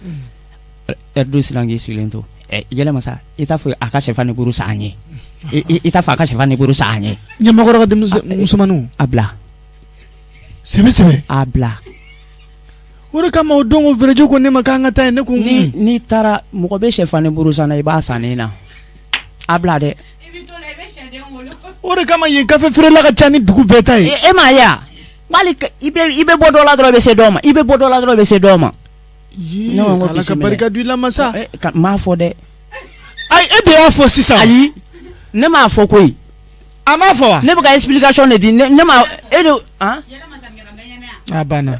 R12 siran k'i sigilen to yɛlɛmasa i t'a fɔ a ka sɛfan ni buru san an ye i t'a fɔ a ka sɛfan ni buru san an ye Ɲamakɔrɔ ka denmisɛn musomaninw a bila sɛbɛ sɛbɛ a bila o de kama o don ko Vɛrɛjo ko ne ma k'an ka taa yen ne ko ni n'i taara mɔgɔ bɛ sɛfan ni buru san na i b'a san ne na a bila dɛ o de kama yen kafe feerela ka ca ni dugu bɛɛ ta ye e m'a ye wa hali i bɛ bɔ dɔ la dɔrɔn i bɛ se dɔ ma i bɛ bɔ dɔ la dɔrɔn i bɛ se dɔ ma ne ko Ala ka barika don i la masa n m'a fɔ dɛ ayi e de y'a fɔ sisan ayi ne m'a fɔ koyi a m'a fɔ wa ne bɛ ka explication de di ne ma e de han a banna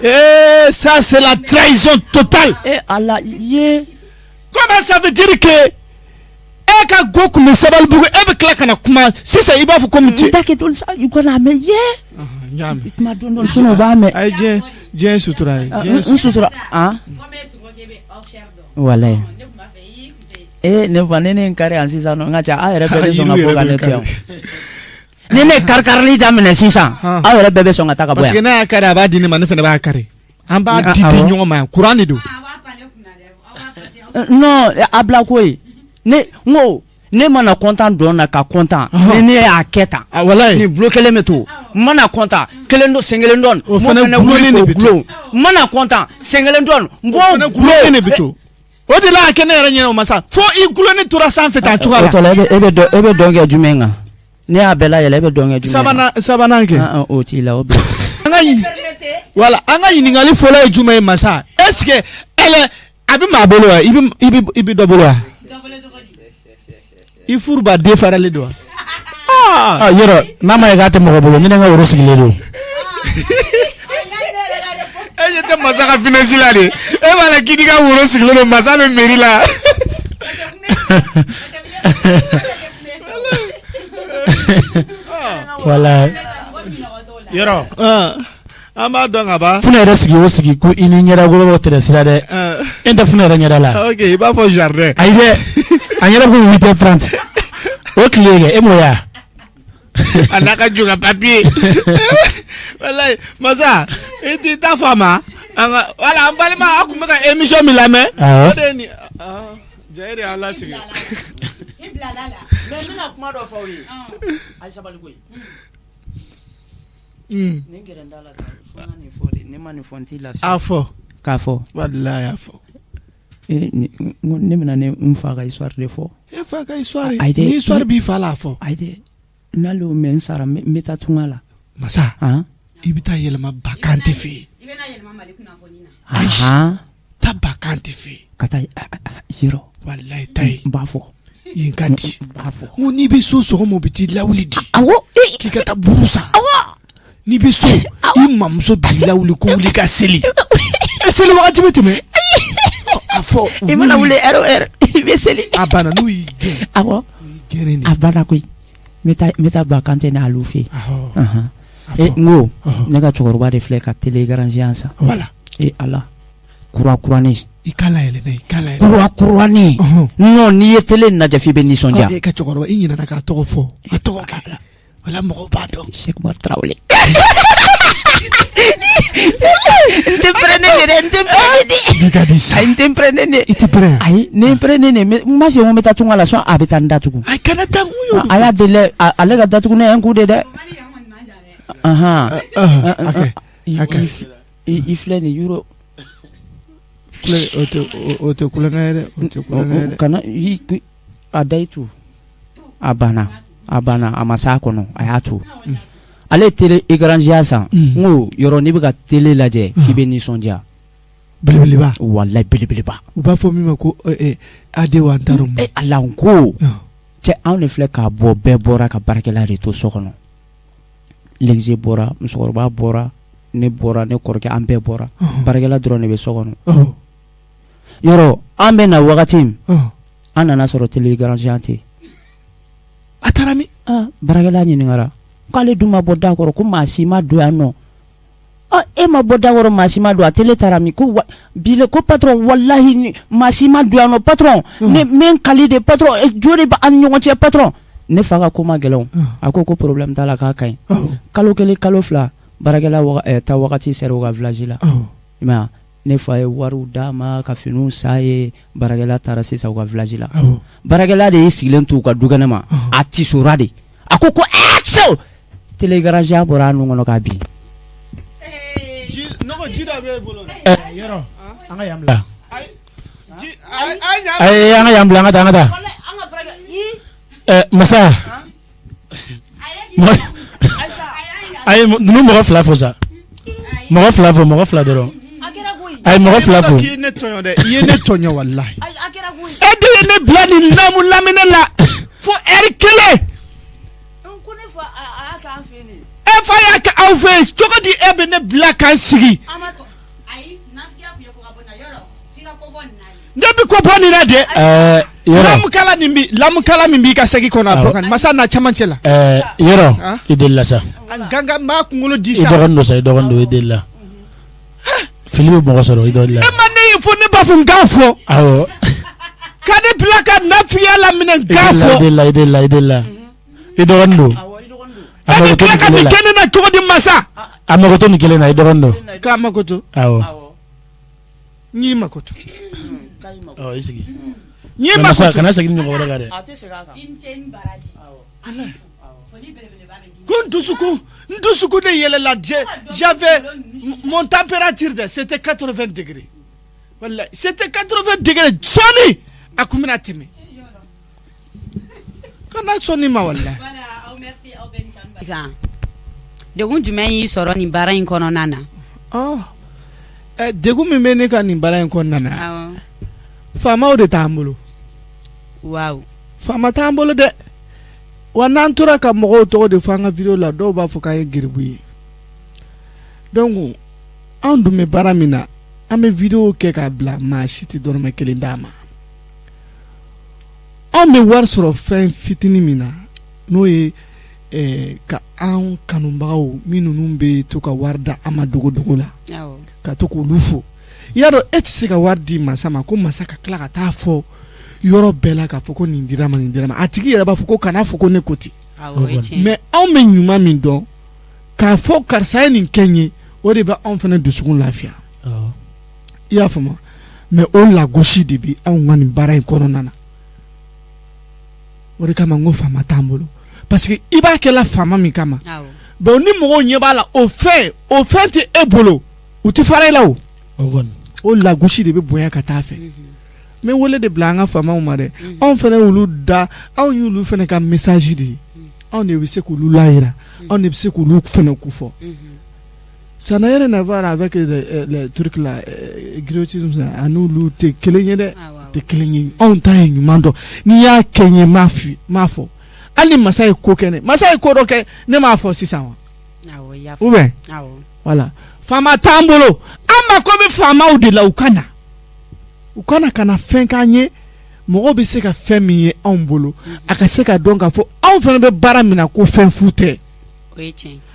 ee ça c'est la trahison totale e Ala ye comment ça veut dire que e ka go tun bɛ Sabalibugu e bɛ tila ka na kuma sisan i b'a fɔ komi n ta kɛ dɔɔni sa u kana mɛn ye n y'a mɛn kuma dɔɔni dɔɔni sinon u b'a mɛn ayi diɲɛ diɲɛ sutura ye diɲɛ n sutura han walayi ee ne fa ne ne n kari yan sisan nɔ n ka ca aw yɛrɛ bɛɛ bɛ sɔn ka bɔ ka ne to yan ni ne kari-karili daminɛ sisan aw yɛrɛ bɛɛ bɛ sɔn ka taa ka bɔ yan parce que n'a y'a kari a b'a di ne ma ne fana b'a kari an b'a di di ɲɔgɔn ma yan courant de don non a bila koyi ne n ko ne mana content dɔn na ka content ni ne y'a kɛ tan walayi nin bulo kelen bɛ to n mana content kelen dɔ sen kelen dɔn o fana gulonnen de bɛ to n mana content sen kelen dɔn n b'o gulonnen de bɛ to o de la a kɛ ne yɛrɛ ɲɛna o ma sa fo i gulonnen tora sanfɛ tan cogoya la o tɔ la e bɛ e bɛ dɔn kɛ jumɛn kan ne y'a bɛɛ layɛlɛ e bɛ dɔn kɛ jumɛn sabanan sabanan kɛ o t'i la o bila an ka ɲini wala an ka ɲininkali fɔlɔ ye jumɛn ye masa est ce que ɛlɛ a bɛ maa bolo wa i bɛ i bɛ i bɛ dɔ bolo wa i furu ba den faralen don wa. Ah, yɔrɔ n'a ma ye k'a tɛ mɔgɔ bolo ni ne ka woro sigilen don. E ɲɛ tɛ masa ka finesse la de e b'a la k'i ka woro sigilen don masa bɛ mairie la. Wala yɔrɔ an b'a dɔn ka ban. Funɛ yɛrɛ sigi o sigi ko i ni ɲɛda golo tɛrɛ sira dɛ e tɛ funɛ yɛrɛ ɲɛda la. Ok i b'a fɔ jardin. Ayi dɛ a ɲɛda ko 8h30 o tile kɛ e m'o ye wa. A n'a ka jo ka papier walayi masa i t'i ta fɔ a ma an ka wala an balima aw tun bɛ ka émission min lamɛn. O de ye nin ja e de y'an lasigi. I bilala la mais n bɛna kuma dɔ fɔ aw ye a ye sabali koyi. Nin gɛrɛ n da la tan fo n ka nin fɔ de ne ma nin fɔ n t'i lafiya. A fɔ. K'a fɔ. Walayi a fɔ. Ne bɛna ne n fa ka histoire de fɔ. E fa ka histoire ni histoire b'i fa la a fɔ. Ayi dɛ n'ale y'o mɛn n sara n bɛ taa tunga la. Masa. Han. I bɛ taa yɛlɛma Bakante fɛ yen. I bɛna yɛlɛma Mali kunnafoni na. Ayi taa Bakante fɛ yen. Ka taa yɔrɔ. Walayi taa yen. N b'a fɔ. Yen ka di. N b'a fɔ. N ko n'i bɛ so sɔgɔma u bɛ t'i lawuli di. Awɔ. K'i ka taa buru san. Awɔ. N'i bɛ so i mamuso b'i lawuli ko wuli ka seli. E seli wagati bɛ tɛmɛ. A fɔ. I mana wuli heure o heure i bɛ seli. A banna n'u y'i gɛn. Awɔ. U y'i gɛnnen de. A banna koyi. N bɛ taa Bakante n'alu fɛ yen. Awɔ. N ko ne ka cɛkɔrɔba de filɛ ka télé écran géant san. Voilà. E Ala kura kuranin. I k'a layɛlɛ n'a ye i k'a layɛlɛ. Kura kuranin. Non n'i ye télé in lajɛ f'i bɛ nisɔndiya. E ka cɛkɔrɔba i ɲinɛna k'a tɔgɔ fɔ a tɔgɔ kɛ. Wala mɔgɔw b'a dɔn. Sɛki Umaru Tarawele. N tɛ pɛrɛnnen de dɛ n tɛ pɛrɛnnen de. Bi ka di sa. Ayi n tɛ pɛrɛnnen de. I tɛ pɛrɛn. Ayi ni n pɛrɛnnen de n m'a f'i ye ko n bɛ taa tunga la sɔn a bɛ taa n datugu. Ayi kana taa n y'o. A y'a deli dɛ ale ka datugu ne ye un coup de dɛ. Ahan. Ok ok. I filɛ nin yɔrɔ. O tɛ kulonkɛ ye dɛ o tɛ kulonkɛ ye dɛ. Kana a da i tu. A banna a banna a ma s'a kɔnɔ a y'a to ale ye télé écran géant san n ko yɔrɔ n'i bɛ ka télé lajɛ f'i bɛ nisɔndiya belebeleba walayi belebeleba u b'a fɔ min ma ko AD wa n t'a dɔn e Ala n ko cɛ anw de filɛ k'a bɔ bɛɛ bɔra ka baarakɛla de to so kɔnɔ l'ex bɔra musokɔrɔba bɔra ne bɔra ne kɔrɔkɛ an bɛɛ bɔra baarakɛla dɔrɔn de bɛ so kɔnɔ yɔrɔ an bɛ na wagati min an nana sɔrɔ télé écran géant tɛ a taara min baarakɛla ɲininkara k'ale dun ma bɔ da kɔrɔ ko maa si ma don yan nɔ e ma bɔ da kɔrɔ maa si ma don a télé taara min ko bi ko patron walahi maa si ma don yan nɔ patron ne n bɛ n kali de patron jo de bɛ an ni ɲɔgɔn cɛ patron ne fa ka ko ma gɛlɛn a ko ko problème t'a la k'a ka ɲi kalo kelen kalo fila baarakɛla taa wagati sera u ka village la i m'a ye ne fa ye wariw d'a ma ka finiw san ye baarakɛla taara sisan u ka village la baarakɛla de y'i sigilen to u ka dukɛnɛ ma a tisora de a ko ko so télé écran géant bɔra a nun kɔnɔ k'a bin yɔrɔ an ka yan bila ayi an ka yan bila an ka taa an ka taa masa ayi ninnu mɔgɔ fila fo sa mɔgɔ fila fo mɔgɔ fila dɔrɔn ayi mɔgɔ fila fo k'i ye ne tɔɲɔ dɛ i ye ne tɔɲɔ walahi e de ye ne bila nin lamu laminɛ la fo ɛri kelen e fa y'a kɛ aw fɛ yen cogo di e bɛ ne bila ka n sigi ne bɛ ko bɔ nin na dɛ lamukala nin bi lamukala min b'i ka saki kɔnɔ a bɔ ka masa na camancɛ la yɔrɔ i delila sa ganga n b'a kunkolo di sa i dɔgɔnin don sa i dɔgɔnin don i delila fili bɛ mɔgɔ sɔrɔ i dɔgɔnin la e ma ne ye fo ne b'a fɔ n k'a fɔ awɔ ka ne bila ka nafigiya laminɛ n k'a fɔ i delila i delila i delila i dɔgɔnin don e bɛ tila ka nin kɛ ne na cogo di masa a mago to nin kelen na i dɔgɔnin don k'a mago to awɔ n y'i makoto i sigi n y'i makoto kana segin ɲɔgɔn wɛrɛ kan dɛ ko n dusukun n dusukun de yɛlɛla j'avais mon température dɛ c'était 80 degrés wallahi c'était 80 degrés sɔɔni a kun bɛna tɛmɛ kana sɔn nin ma wallahi degun jumɛn y'i sɔrɔ nin baara in kɔnɔna na degun min bɛ ne ka nin baara in kɔnɔna na faamaw de t'an bolo waaw faama t'an bolo dɛ wa n'an tora ka mɔgɔw tɔgɔ de fɔ an ka video la dɔw b'a fɔ k'an ye geribu ye donc anw dun bɛ baara min na an bɛ video kɛ k'a bila maa si tɛ dɔrɔmɛ kelen d'an ma anw bɛ wari sɔrɔ fɛn fitinin min na n'o ye ka an kanubagaw minnu bɛ to ka wari da an ma dogodogo la ka to k'olu fo i y'a dɔn e tɛ se ka wari di masa ma ko masa ka tila ka taa fɔ yɔrɔ bɛɛ la k'a fɔ ko nin dira ma nin dira ma a tigi yɛrɛ b'a fɔ ko kana fɔ ko ne ko ten mais anw bɛ ɲuman min dɔn k'a fɔ karisa ye nin kɛ n ye o de bɛ anw fana dusukun lafiya i y'a faamu mais o lagosi de bɛ anw ka nin baara in kɔnɔna na o de kama n ko faama t'an bolo parce que i b'a kɛla faama min kama bon ni mɔgɔw ɲɛ b'a la o fɛn o fɛn tɛ e bolo u tɛ fara i la o o lagosi de bɛ bonya ka taa fɛ n bɛ wele de bila an ka faamaw ma dɛ anw fana y'olu da anw y'olu fana ka message de ye anw de bɛ se k'olu layira anw de bɛ se k'olu fana kofɔ. Ça n'a rien à voir avec les trucs là, griotisme a n'olu tɛ kelen ye dɛ, tɛ kelen ye. Anw ta ye ɲuman dɔn, n'i y'a kɛ n ye n m'a f'i m'a fɔ. Hali ni masa ye ko kɛ ne, masa ye ko dɔ kɛ ne m'a fɔ sisan wa? Ou bien voilà, faama t'an bolo, an mako bɛ faamaw de la, u ka na, u ka na ka na fɛn k'an ye, mɔgɔw bɛ se ka fɛn min ye anw bolo, a ka se ka dɔn k'a fɔ anw fana bɛ baara min na ko fɛn fu tɛ.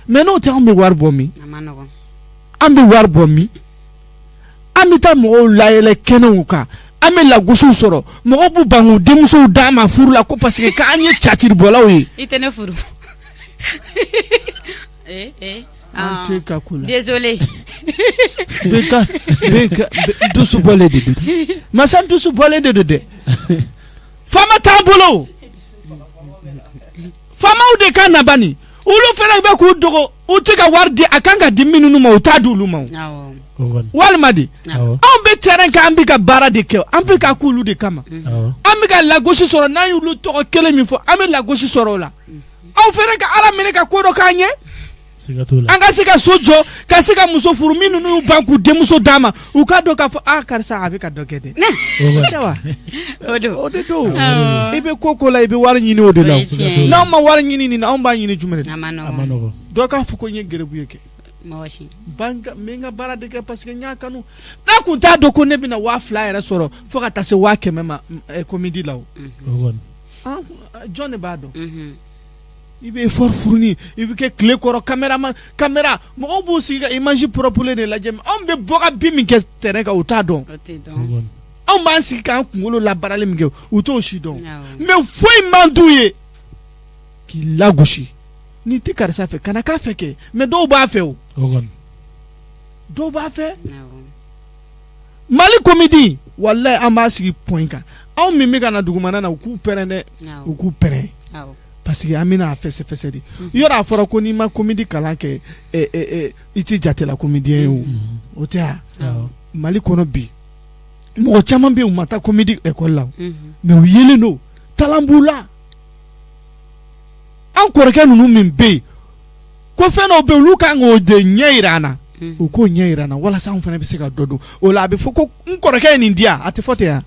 Mais n'o tɛ, anw bɛ wari bɔ min? An bɛ wari bɔ min? An bɛ taa mɔgɔw layɛlɛ kɛnɛw kan, an bɛ lagosiw sɔrɔ, mɔgɔw b'u ban k'u denmusow d'an ma furu la ko parce que k'an ye catiribɔlaw ye. I tɛ ne furu. An tɛ ka ko la. Désolé. Bɛɛ dusu bɔlen de don, masa dusu bɔlen de don dɛ. Faama t'an bolo, faamaw de ka na bani, olu fana bɛ k'u dogo, u tɛ ka wari di a kan ka di minnu ma, u t'a di olu ma o. Walima de anw bɛ terrain kan, an bɛ ka baara de kɛ, an bɛ ka k'olu de kama, an bɛ ka lagosi sɔrɔ. N'an y'olu tɔgɔ kelen min fɔ, an bɛ lagosi sɔrɔ o la. Aw fana ka Ala minɛ ka ko dɔ k'an ye, an ka se ka so jɔ, ka se ka muso furu. Minnu y'u ban k'u denmuso d'an ma, u ka dɔn k'a fɔ aa karisa a bɛ ka dɔ kɛ dɛ. O de don. I bɛ ko ko la, i bɛ wari ɲini o de la. N'anw ma wari ɲini nin na, anw b'a ɲini jumɛn de la? Dɔ k'a fɔ ko n ye gɛrɛbu ye kɛ, n bɛ n ka baara de kɛ parce que n y'a kanu. N'a kun t'a dɔn ko ne bɛna 2000 yɛrɛ sɔrɔ fo ka taa se 100 000 ma comédie la, o jɔn de b'a dɔn? I bɛ effort fourni, i bɛ kɛ tile kɔrɔ caméraman, caméra mɔgɔw b'u sigi ka image propre de lajɛ. Anw bɛ bɔ ka bin min kɛ terrain kan, u t'a dɔn. Anw b'an sigi k'an kunkolo labaarali min kɛ, u t'o si dɔn. Mais foyi man d'u ye k'i lagosi. N'i tɛ karisa fɛ, kana k'a fɛ kɛ. Mais dɔw b'a fɛ, o dɔw b'a fɛ. Mali comédie, walayi, an b'a sigi point kan. Anw min bɛ ka na dugumana na, u k'u pɛrɛn dɛ, u k'u pɛrɛn, parce que an bɛna a fɛsɛfɛsɛ de. Yɔrɔ a fɔra ko n'i ma comédie kalan kɛ, i tɛ jatela comédien ye. O o tɛ wa? Mali kɔnɔ bi, mɔgɔ caman bɛ yen, u ma taa comédie école la, mais u yelen don, talent b'u la. An kɔrɔkɛ ninnu min bɛ yen ko fɛn dɔw bɛ yen, olu kan k'o de ɲɛ yira an na, u k'o ɲɛ yira an na walasa anw fana bɛ se ka dɔ dɔn o la. A bɛ fɔ ko n kɔrɔkɛ ye nin di yan, a tɛ fɔ ten yan.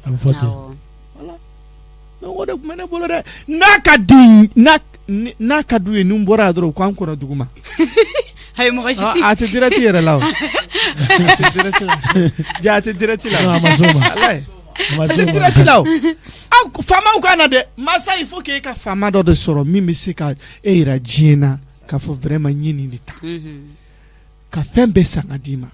O de tun bɛ ne bolo dɛ. N'a ka di n'a ka d'u ye, ni n bɔra yan dɔrɔn, u k'an kɔnɔ dugu ma. Ayi, mɔgɔ si tɛ. A tɛ direct yɛrɛ la o. A tɛ direct la. A ma s'o ma. A tɛ direct la o. Aw faamaw ka na dɛ. Masa, il faut que e ka faama dɔ de sɔrɔ min bɛ se ka e yira diɲɛ na k'a fɔ vraiment n ye nin de ta. Ka fɛn bɛɛ san ka d'i ma.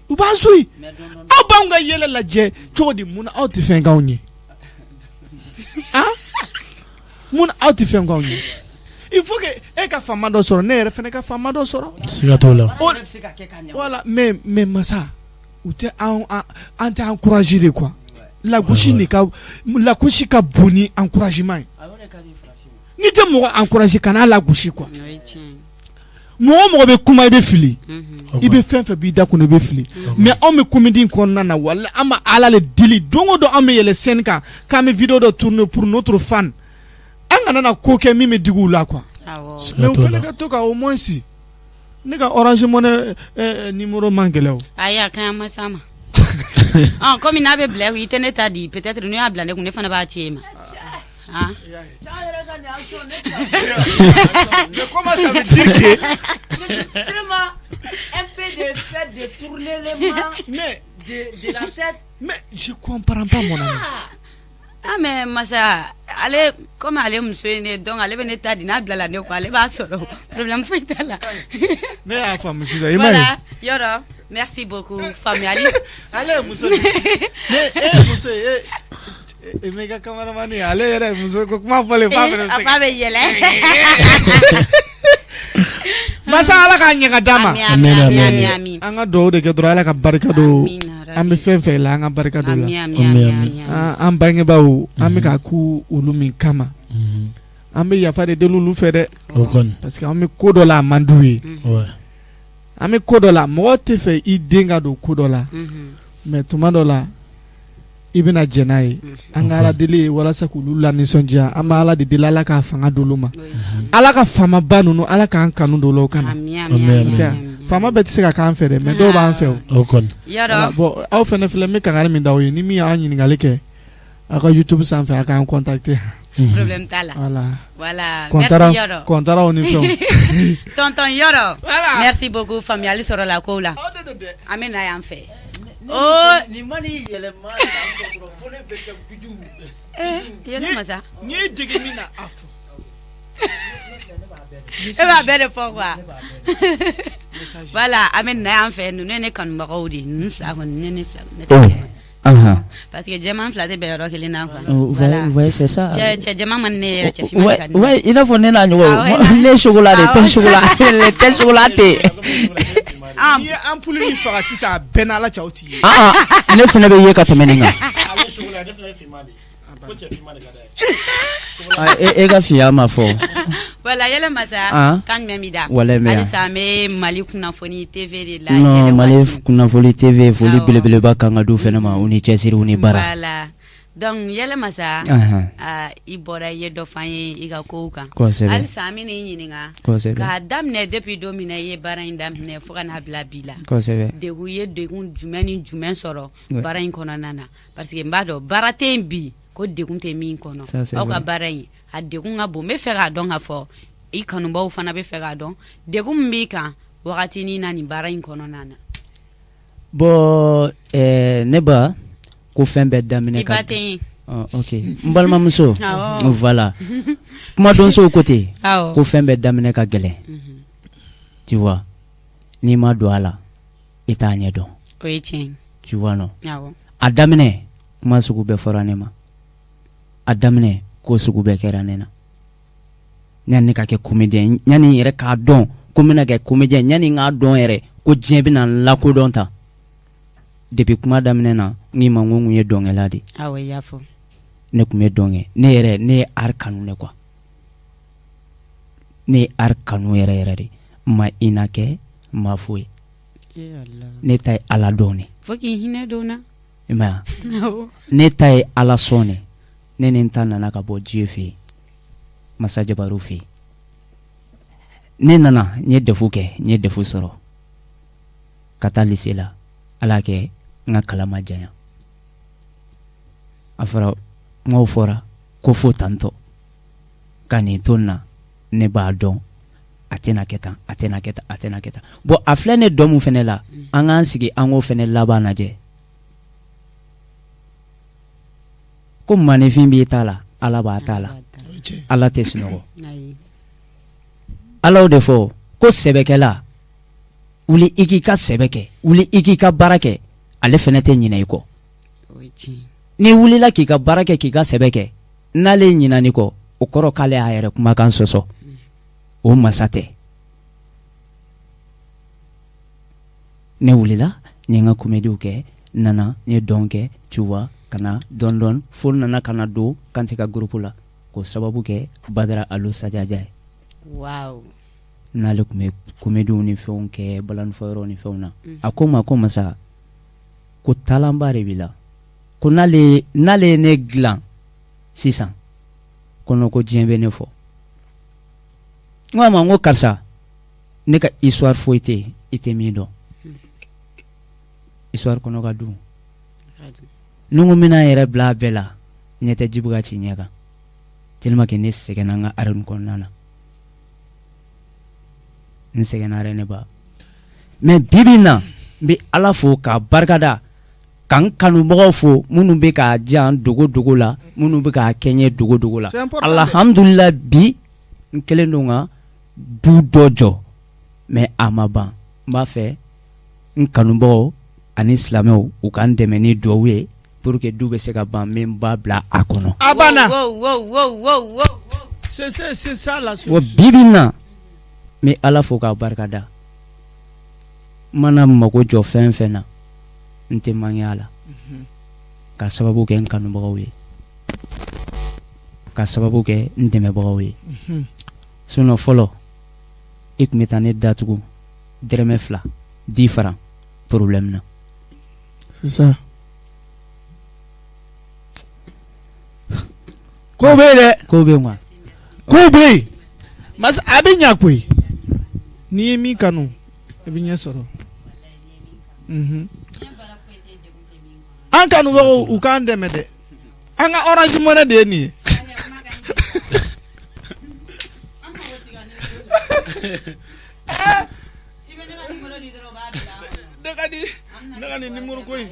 U b'an suit. Aw b'anw ka yɛlɛ lajɛ cogo di? Mun aw tɛ fɛn k'anw ye? Mun aw tɛ fɛn k'anw ye? Il faut que e ka faama dɔ sɔrɔ, ne yɛrɛ fana ka faama dɔ sɔrɔ. Siga t'o la. Voilà, mais masa, u tɛ an tɛ encourager de quoi. Lagosi de ka lagosi ka bon ni encouragement ye. N'i tɛ mɔgɔ encourager, kan'a lagosi quoi. Mɔgɔ mɔgɔ bɛ kuma, i bɛ fili. I bɛ fɛn fɛn b'i da kɔnɔ, i bɛ fili. Mais anw bɛ comédie in kɔnɔna na, walahi, an bɛ Ala le deli don o don. An bɛ yɛlɛ scène kan k'an bɛ vidéo dɔ tourner pour notre fan, an kana na ko kɛ min bɛ digi u la quoi. Mais u fana ka to ka au moins, ne ka Orange Money numéro man gɛlɛn o. Ayi, a ka ɲi, an ma s'a ma. Komi n'a bɛ bila i tɛ ne ta di, peut-être n'u y'a bila ne kun, ne fana b'a ci e ma. Ah. Mais comment ça veut dire que Vraiment, un peu de fait de tourner les mains mais de la tête. Mais je comprends pas, mon ami. Ah, mais masa, ale comme ale muso ye ne, donc ale bɛ ne ta di, n'a bilala ne kɔ, ale b'a sɔrɔ, problème foyi t'a la. Ne y'a faamu sisan, i m'a ye. Voilà, yɔrɔ, merci beaucoup, faamuyali. Ale ye muso de ye, ne e ye muso ye, e e ka cameraman ye, ale yɛrɛ ye muso ko kuma fɔlen f'a fɛnɛ a bɛ fa bɛ yɛlɛ. Masa, Ala k'a ɲɛ ka d'a ma. Ami, ami, ami, ami. An ka dugawu de kɛ dɔrɔn, Ala ka barika don. Amina. An bɛ fɛn fɛn la, an ka barika don la. Ami, ami, ami, ami. An bangebaaw, an bɛ ka ku olu min kama, an bɛ yafa de deli olu fɛ dɛ, parce que an bɛ ko dɔ la, a man d'u ye. An bɛ ko dɔ la, mɔgɔ tɛ fɛ i den ka don ko dɔ la, mais tuma dɔ la, I bɛna jɛn n'a ye. An ka Ala deli ye walasa k'olu lanisɔndiya. An bɛ Ala de deli, Ala k'a fanga d'olu ma. Ala ka faamaba ninnu, Ala k'an kanu don o la, o kana. Ami, ami, ami, Tɛ, ami. faama bɛɛ tɛ se ka k'an fɛ dɛ, mais dɔw b'an fɛ o. O kɔni. Yɔrɔ. Voilà, bon, aw fana filɛ, n bɛ kangari min d'aw ye, ni min y'an ɲininkali kɛ aw ka YouTube sanfɛ, a k'an contacter. Problème t'a la. Voilà. Voilà. Kɔntara, Merci Yɔrɔ. kɔntaraw ni fɛnw. Tonton Yɔrɔ. Merci beaucoup, faamuyali sɔrɔla kow la. An bɛ na yan fɛ. Oh, Nin ma n'i yɛlɛma tan tɔ dɔrɔn, fo ne bɛ kɛ guju. Eh, yɛlɛ masa. N'i ye dege min na, a fɔ. E b'a bɛɛ de fɔ quoi. Voilà, an bɛ na yan fɛ, ninnu ye ne kanubagaw de ye. Ninnu fila kɔni, ne ne fila. Ne tɛ Eh, anhan. Parce que jɛman fila tɛ bɛn yɔrɔ kelen na quoi. Oh, Voilà. vous voyez, c'est ça. Cɛ cɛ jɛman man di ne yɛrɛ, cɛ finman de Ouais, ka di ne ye. ouais, i n'a fɔ ne n'a ɲɔgɔn. Ah ouais. Ne ye chocolat de, Ah tɛ ouais. chocolat, tɛ chocolat tɛ. Ah. N'i ye ampoule min faga sisan, a bɛɛ n'Ala cɛ, aw t'i ye. Ah ah, ne fana bɛ ye ka tɛmɛ nin kan. Ale chocolat, ne fana ye finman de ye. Ko cɛ finman de ka d'a ye. Ah, e ka finya ma fɔ. Voilà, yɛlɛ masa. Ah. Kan jumɛn b'i da? Walayi, mais Halisa an bɛ Mali kunnafoni TV de la. Non, yɛlɛ Mali waati. kunnafoni TV, foli Awɔ. belebeleba kan ka d'u fana ma, u ni cɛsiri, u ni baara. Voilà. Donc yɛlɛ masa. Ahan. Ah, i bɔra, i ye dɔ f'an ye i ka kow kan. Kosɛbɛ. Halisa an bɛ n'i ɲininka. Kosɛbɛ. K'a daminɛ depuis don min na i ye baara in daminɛ fo ka n'a bila bi la. Kosɛbɛ. Degun ye degun jumɛn ni jumɛn sɔrɔ Ouais. baara in kɔnɔna na? Parce que n b'a dɔn baara tɛ yen bi ko degun tɛ min kɔnɔ. Ça, c'est Aw ka vrai. baara in a degun ka bon, n bɛ fɛ k'a dɔn k'a fɔ i kanubaw fana bɛ fɛ k'a dɔn degun min b'i kan wagati na nin baara in kɔnɔna na. Bon, ne ba ko fɛn bɛɛ daminɛ I ka ba tɛ yen. Oh, ok, n balimamuso. Awɔ. Voilà, kumadonsow ko ten. Awɔ. Ko fɛn bɛɛ daminɛ ka gɛlɛn, tu vois, n'i ma don a la, i t'a ɲɛ dɔn. O ye tiɲɛ ye. Tu vois, non? Awɔ. A daminɛ, kuma sugu bɛɛ fɔra ne ma. A daminɛ, ko sugu bɛɛ kɛra ne na. Yanni ne ka kɛ comédien, yanni n yɛrɛ k'a dɔn ko n bɛna kɛ comédien, yanni n k'a dɔn yɛrɛ ko diɲɛ bɛna n lakodɔn tan, depuis kuma daminɛ na, n k'i ma n ko n kun ye dɔnkɛla de. Awɔ, i y'a fɔ. Ne tun bɛ dɔn kɛ. Ne yɛrɛ, ne ye art kanu de quoi. Ne ye art kanu yɛrɛ yɛrɛ de. N ma ina kɛ, n ma foyi. Ne ta ye Ala dɔn de. Fo k'i hinɛ don na. I m'a ye wa? Ne ta ye Ala sɔn de. Ne ni n ta nana ka bɔ Dieu fɛ yen, Masa Jabaru fɛ yen. Ne nana, n ye DEF kɛ, n ye DEF sɔrɔ ka taa lycée la. Ala kɛ n ka kalan ma janya. A fɔra, kumaw fɔra ko fo tantɔ ka nin to n na, ne b'a dɔn a tɛna kɛ tan, a tɛna kɛ tan, a tɛna kɛ tan. Bon, a filɛ ne dɔn mun fɛnɛ la, an k'an sigi, an k'o fɛnɛ laban lajɛ. Ko maninfin b'i ta la, Ala b'a ta la. Ala tɛ sunɔgɔ. Ala y'o de fɔ ko sɛbɛkɛla, wuli i k'i ka sɛbɛ kɛ, wuli i k'i ka baara kɛ, ale fɛnɛ tɛ ɲinɛ i kɔ. N'i wulila k'i ka baara kɛ, k'i ka sɛbɛ kɛ, n'ale ɲinan'i kɔ, o kɔrɔ k'ale y'a yɛrɛ kumakan sɔsɔ. O masa tɛ. Ne wulila, n ye n ka comédiew kɛ, n nana, n ye dɔn kɛ, tu vois, ka na dɔɔni dɔɔni fo n nana ka na don Kante ka groupe la, k'o sababu kɛ Badara Alu Sajaja ye. Wow. N'ale tun bɛ comédiew ni fɛnw kɛ balanifɔyɔrɔ ni fɛnw na. A ko n ma ko masa, ko talent ba de b'i la, ko n'ale ye ne dilan sisan ko ko diɲɛ bɛ ne fɔ. N ko a ma n ko karisa, ne ka histoire foyi tɛ yen i tɛ min dɔn. Histoire kɔnɔ ka dun. Ni n ko n bɛna n yɛrɛ bila a bɛɛ la, ɲɛ tɛ ji bɛ ka ci ɲɛ kan, tellement que ne sɛgɛnna n ka arène kɔnɔna na. N sɛgɛnna yɛrɛ ne ba. Mais bi bi in na, n bɛ Ala fo k'a barikada, ka n kanubagaw fo, minnu bɛ k'a diyan dogo dogo la, minnu bɛ k'a kɛ n ye dogo dogo la. Alhamdulillah, bi n kɛlen don ka du dɔ jɔ, mais a ma ban. N b'a fɛ n kanubagaw ani silamɛw u ka n dɛmɛ ni duwawu ye pour que du bɛ se ka ban, n bɛ n ba bila a kɔnɔ. A banna. Wow, wow, wow, wow, wow. C'est ça la Wa solution. bi bi in na, n bɛ Ala fo k'a barikada. N mana mago jɔ fɛn fɛn na, n tɛ manquer a la, ka sababu kɛ n kanubagaw ye, ka sababu kɛ n dɛmɛbagaw ye. Sinon fɔlɔ, i tun bɛ taa ne datugu dɛrɛmɛ 2, 10 francs problème na. C'est ça. Kow bɛ yen dɛ. Kow bɛ yen quoi. Kow bɛ yen. Masa a bɛ ɲa koyi. N'i ye min kanu i bɛ ɲɛ sɔrɔ. Mhm. An kanubagaw u k'an dɛmɛ dɛ. An ka Orange Money de ye nin ye. Ne ka nin ne ka nin numéro ko in.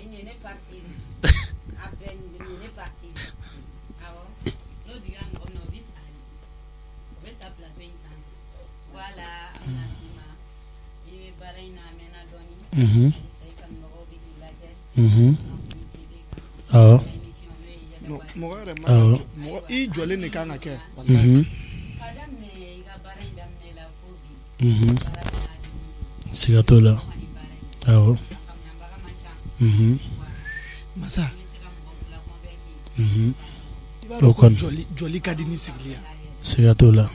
Awɔ. Non, mɔgɔ yɛrɛ ma Awɔ. mɔgɔ i jɔlen de kan ka kɛ. Walahi. Siga t'o la. Awɔ. Masa. I b'a O dɔn ko kɔni. jɔli jɔli ka di ni sigili ye. Siga t'o la.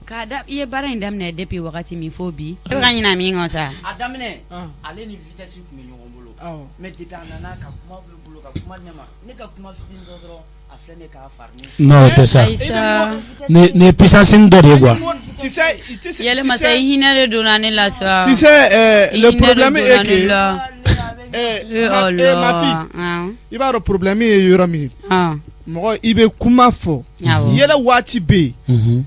K'a da i ye baara in daminɛ depuis wagati min fo bi i bɛ ka ɲinɛ min kɔ sa a daminɛ ale ni vitesse tun bɛ ɲɔgɔn bolo mais depuis a nana ka kuma bɛ bolo ka kuma di ne ma ne ka kuma fitinin dɔ dɔrɔn a filɛ ne k'a fari Non o tɛ sa. Ayisa Nin nin ye puissance dɔ de ye quoi. Tu sais, tu sais, yɛlɛ tu masa sais, i hinɛ de donna ne la sa tu sais I le hinɛ de problème donna est ne que la. Eh, ma, Allah. ma fille, Ah, i b'a dɔn problème ye yɔrɔ min ye. ah. Mɔgɔ i bɛ kuma fɔ. Awɔ. Yɛlɛ waati bɛ yen.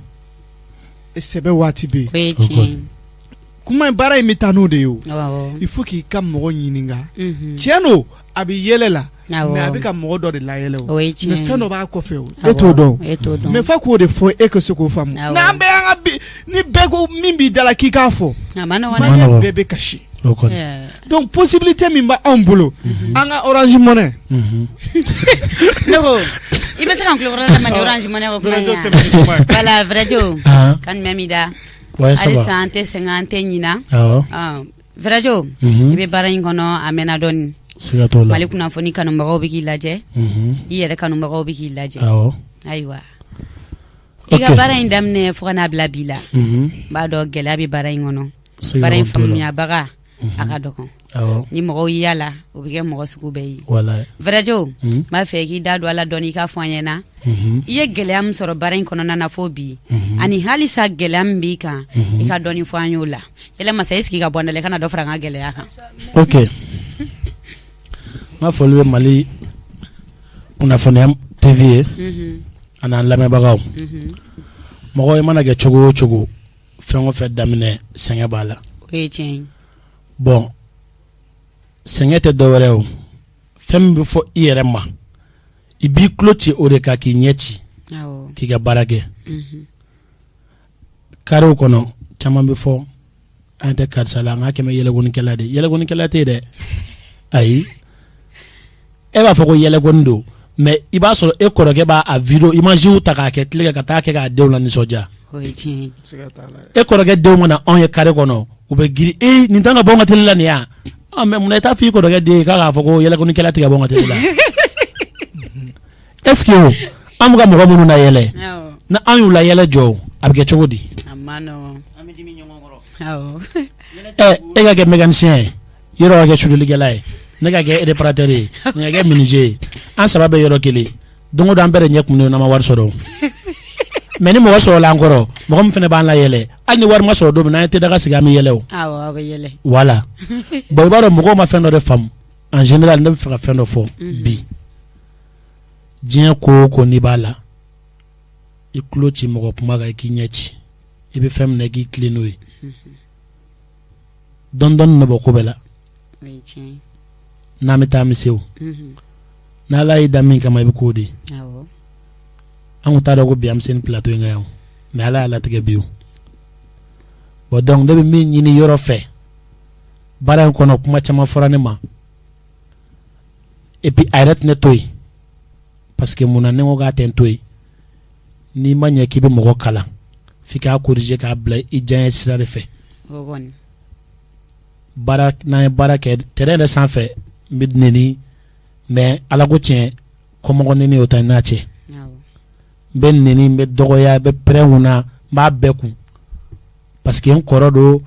Sɛbɛ waati bɛ yen. O ye tiɲɛ ye. Kuma in baara in bɛ taa n'o de ye o. Awɔ. Il faut k'i ka mɔgɔ ɲininka. Mhm. Tiɲɛ don a bɛ yɛlɛ la. Awɔ. Mais a bɛ ka mɔgɔ dɔ de layɛlɛ o. O ye tiɲɛ Mais ye. fɛn dɔ b'a kɔfɛ o. Awɔ. E t'o dɔn. E t'o dɔn. Mais f'a k'o de fɔ e ka se k'o faamu. Awɔ. N'an bɛɛ y'an ka bi ni bɛɛ ko min b'i da la k'i k'a fɔ. A ma nɔgɔn dɛ. Maliyɛn bɛɛ bɛ kasi. O kɔni. Eh. Donc possibilité min b'anw bolo. An ka Orange Money. Ne ko i bɛ se ka n tulokɔrɔla lamɛn ni Orange Money ko kuma in Vradio ye tɛmɛ ni kuma ye. Voilà Vradio Ah. kan jumɛn b'i da Ouais, ça va. halisa an tɛ sɛgɛn an tɛ ɲina Awɔ. Ah, Vradio i bɛ baara in kɔnɔ a mɛnna dɔɔni Siga t'o la. Mali kunnafoni kanubagaw bɛ k'i lajɛ i yɛrɛ kanubagaw bɛ k'i lajɛ Awɔ. ayiwa i ka Ok. baara in daminɛ fo ka n'a bila bi la n b'a dɔn gɛlɛya bɛ baara in kɔnɔ Siga baara in kɔni t'o la. faamuyabaga a ka dɔgɔn Awɔ. ni mɔgɔw yala o bɛ kɛ mɔgɔ sugu bɛɛ ye Walayi. Vradio n b'a fɛ k'i da don a la dɔɔni i k'a fɔ an ɲɛna i ye gɛlɛya min sɔrɔ baara in kɔnɔna na fo bi ani halisa gɛlɛya min b'i kan i ka dɔɔni fɔ an y'o la yɛlɛ masa i sigi ka bɔ n da la i kana dɔ fara n ka gɛlɛya kan Ok. N ka foli bɛ Mali kunnafoniya TV ye a n'an lamɛnbagaw. Mɔgɔ i mana kɛ cogo o cogo fɛn o fɛn daminɛ sɛgɛn b'a la. O ye tiɲɛ ye Bon sɛgɛn tɛ dɔwɛrɛ ye o fɛn min bɛ fɔ i yɛrɛ ma i b'i tulo ci o de kan k'i ɲɛ ci awɔ k'i ka baara kɛ. Karew kɔnɔ caman bɛ fɔ an tɛ karisa la an k'a kɛmɛ yɛlɛkonikɛla de ye yɛlɛkonikɛla tɛ yen dɛ ayi e b'a fɔ ko yɛlɛkoni don mais i b'a sɔrɔ e kɔrɔkɛ b'a a vidéo image ta k'a kɛ tile ka taa kɛ k'a denw la nisɔndiya o ye tiɲɛ ye Siga t'a la yɛrɛ. e kɔrɔkɛ denw mana anw ye kare kɔnɔ u bɛ girin ee nin t'an ka bɔ an ka télé la nin ya ah mais munna i t'a fɔ i kɔrɔkɛ den ye k'a k'a fɔ ko yɛlɛkonikɛla tɛ ka bɔ an ka télé la est ce que o an bɛ ka mɔgɔ minnu layɛlɛ awɔ ni an y'u layɛlɛ jɔ o, a bɛ kɛ cogo di a ma nɔgɔn an bɛ dimi ɲɔgɔn kɔrɔ awɔ ɛ e ka kɛ mécanicien ye yɔrɔ ka kɛ sudelikɛla ye ne ka kɛ réparateur ye nin ka kɛ menuisier ye an saba bɛ yɔrɔ kelen don o don an bɛɛ de ɲɛ kumunen don n'an ma wari sɔrɔ o. mais ni mɔgɔ sɔrɔla an kɔrɔ mɔgɔ min fana b'an layɛlɛ hali ni wari ma sɔrɔ don min n'an ye tedaga sigi an bɛ yɛlɛ o awɔ aw bɛ yɛlɛ voilà bon i b'a dɔn mɔgɔw ma fɛn dɔ de faamu en général ne bɛ fɛ ka fɛn dɔ fɔ bi diɲɛ ko o ko n'i b'a la i tulo ci mɔgɔ kuma kan i k'i ɲɛ ci i bɛ fɛn min na i k'i tilen n'o ye dɔɔni dɔɔni nɔ bɔ ko bɛɛ la o ye tiɲɛ ye n'an bɛ taa an bɛ se o n'Ala y'i da min kama i bɛ k'o de ye awɔ an kun t'a dɔn ko bi an bɛ se nin plateau in kan yan o mais Ala y'a latigɛ bi o bon donc ne bɛ min ɲini yɔrɔ fɛ baara in kɔnɔ kuma caman fɔra ne ma et puis a yɛrɛ tɛ ne to yen parce que mun na ne ko k'a tɛ n to yen n'i ma ɲɛ k'i bɛ mɔgɔ kalan f'i k'a corriger k'a bila i diyaɲɛ sira de fɛ o kɔni baara n'an ye baara kɛ terrain yɛrɛ sanfɛ n bɛ neni mais Ala ko tiɲɛ kɔmɔgɔ neni o tɛ n n'a cɛ awɔ n bɛ neni n bɛ dɔgɔya n bɛ pɛrɛn n kunna n b'a bɛɛ kun Parce que n kɔrɔ don,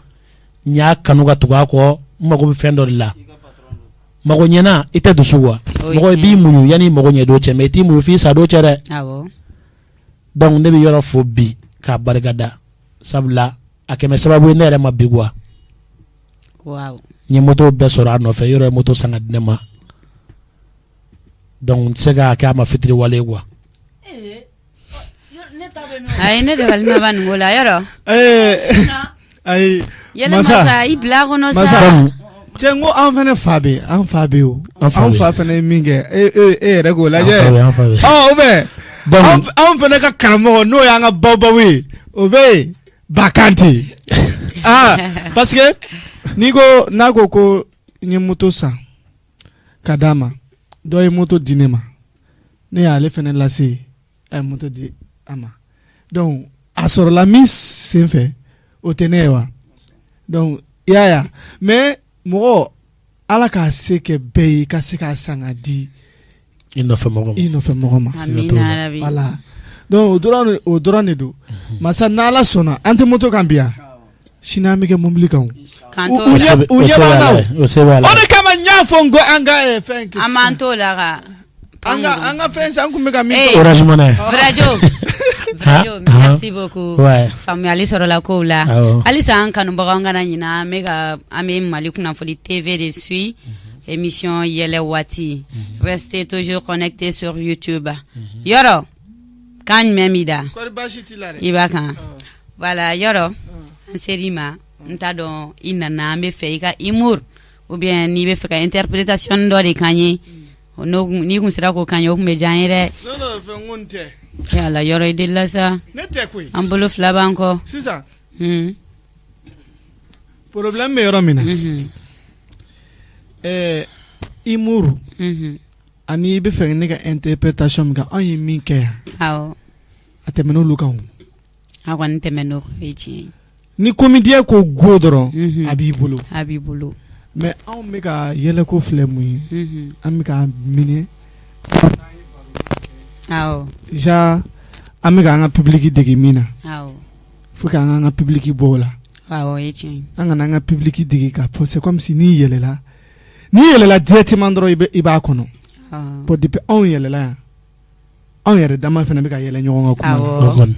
n y'a kanu ka tugu a kɔ, n mago bɛ fɛn dɔ de la. Mago ɲɛna i tɛ dusu quoi. Mɔgɔ i b'i muɲu yanni i mago ɲɛ don cɛ, mais i t'i muɲu f'i sa don cɛ dɛ. Donc ne bɛ Yɔrɔ fo bi k'a barika da, sabula a kɛmɛ sababu ye ne yɛrɛ ma bi quoi. N ye moto bɛɛ sɔrɔ a nɔfɛ. Yɔrɔ ye moto san ka di ne ma, donc n tɛ se k'a kɛ a ma fitiriwale ye quoi. Ayi, ne dabali ma ban nin ko la yɔrɔ. Ayi. Masa, i bila kɔnɔ sa. Cɛ, n ko an fana fa bɛ yen, an fa bɛ yen o. An fa fana ye min kɛ, e e yɛrɛ k'o lajɛ. Ɔ, o bɛ anw fana ka karamɔgɔ, n'o y'an ka baobab ye, o bɛ yen, Bakante. Aa, parce que n'i ko n'a ko ko n ye moto san ka d'a ma, dɔ ye moto di ne ma, ne y'ale fana lase, a ye moto di a ma. Donc a sɔrɔla min sen fɛ, o tɛ ne ye wa? Donc i y'a ye, mais mɔgɔ, Ala k'a se kɛ bɛɛ ye ka se k'a san ka di i nɔfɛ mɔgɔ ma. I nɔfɛ mɔgɔ ma. Voilà, donc o dɔrɔn de don. Masa, n'Ala sɔnna, an tɛ moto kan bi yan, sini an bɛ kɛ mobili kan. U ɲɛ b'an na o. O de kama n y'a fɔ n ko an ka fɛn An b'an t'o la ka an ka fɛn san, an kun bɛ ka min fɔ. Orange Money. Vradio, Vradio, merci beaucoup. Faamuyali sɔrɔla kow la. Halisa an kanubagaw, an kana ɲina, an bɛ ka an bɛ Mali Kunnafoni TV de suit, émission Yɛlɛ Waati. Restez toujours connectés sur YouTube. Yɔrɔ kan jumɛn b'i da? Kɔri baasi t'i la dɛ? I b'a kan. Voilà, yɔrɔ an ser'i ma, n t'a dɔn i nana, an bɛ fɛ i ka humour ou bien n'i bɛ fɛ ka interprétation dɔ de k'an ye, n'o n'i kun sera k'o k'an ye, o tun bɛ diya an ye dɛ. Non, non, fɛn ko n tɛ. Yala yɔrɔ i delila sa. Ne tɛ koyi. An bolo fila b'an kɔ. Sisan, problème bɛ yɔrɔ min na, humour ani i bɛ fɛ ne ka interprétation min kɛ, anw ye min kɛ yan, a tɛmɛn'olu kan o. A kɔni tɛmɛn'o kan, o ye tiɲɛ ye. Ni comédien ko go dɔrɔn, a b'i bolo. A b'i bolo. Mais anw bɛ ka yɛlɛko filɛ mun ye, an bɛ k'a minɛ déjà, an bɛ k'an ka public dege min na, faut que an k'an ka public bɔ o la. Awɔ, o ye tiɲɛ ye. An kana an ka public dege k'a fɔ c'est comme si n'i yɛlɛla directement dɔrɔn, i b'a kɔnɔ. Bon, depuis anw yɛlɛla yan, anw yɛrɛ dama fana bɛ ka yɛlɛ ɲɔgɔn ka kuma na.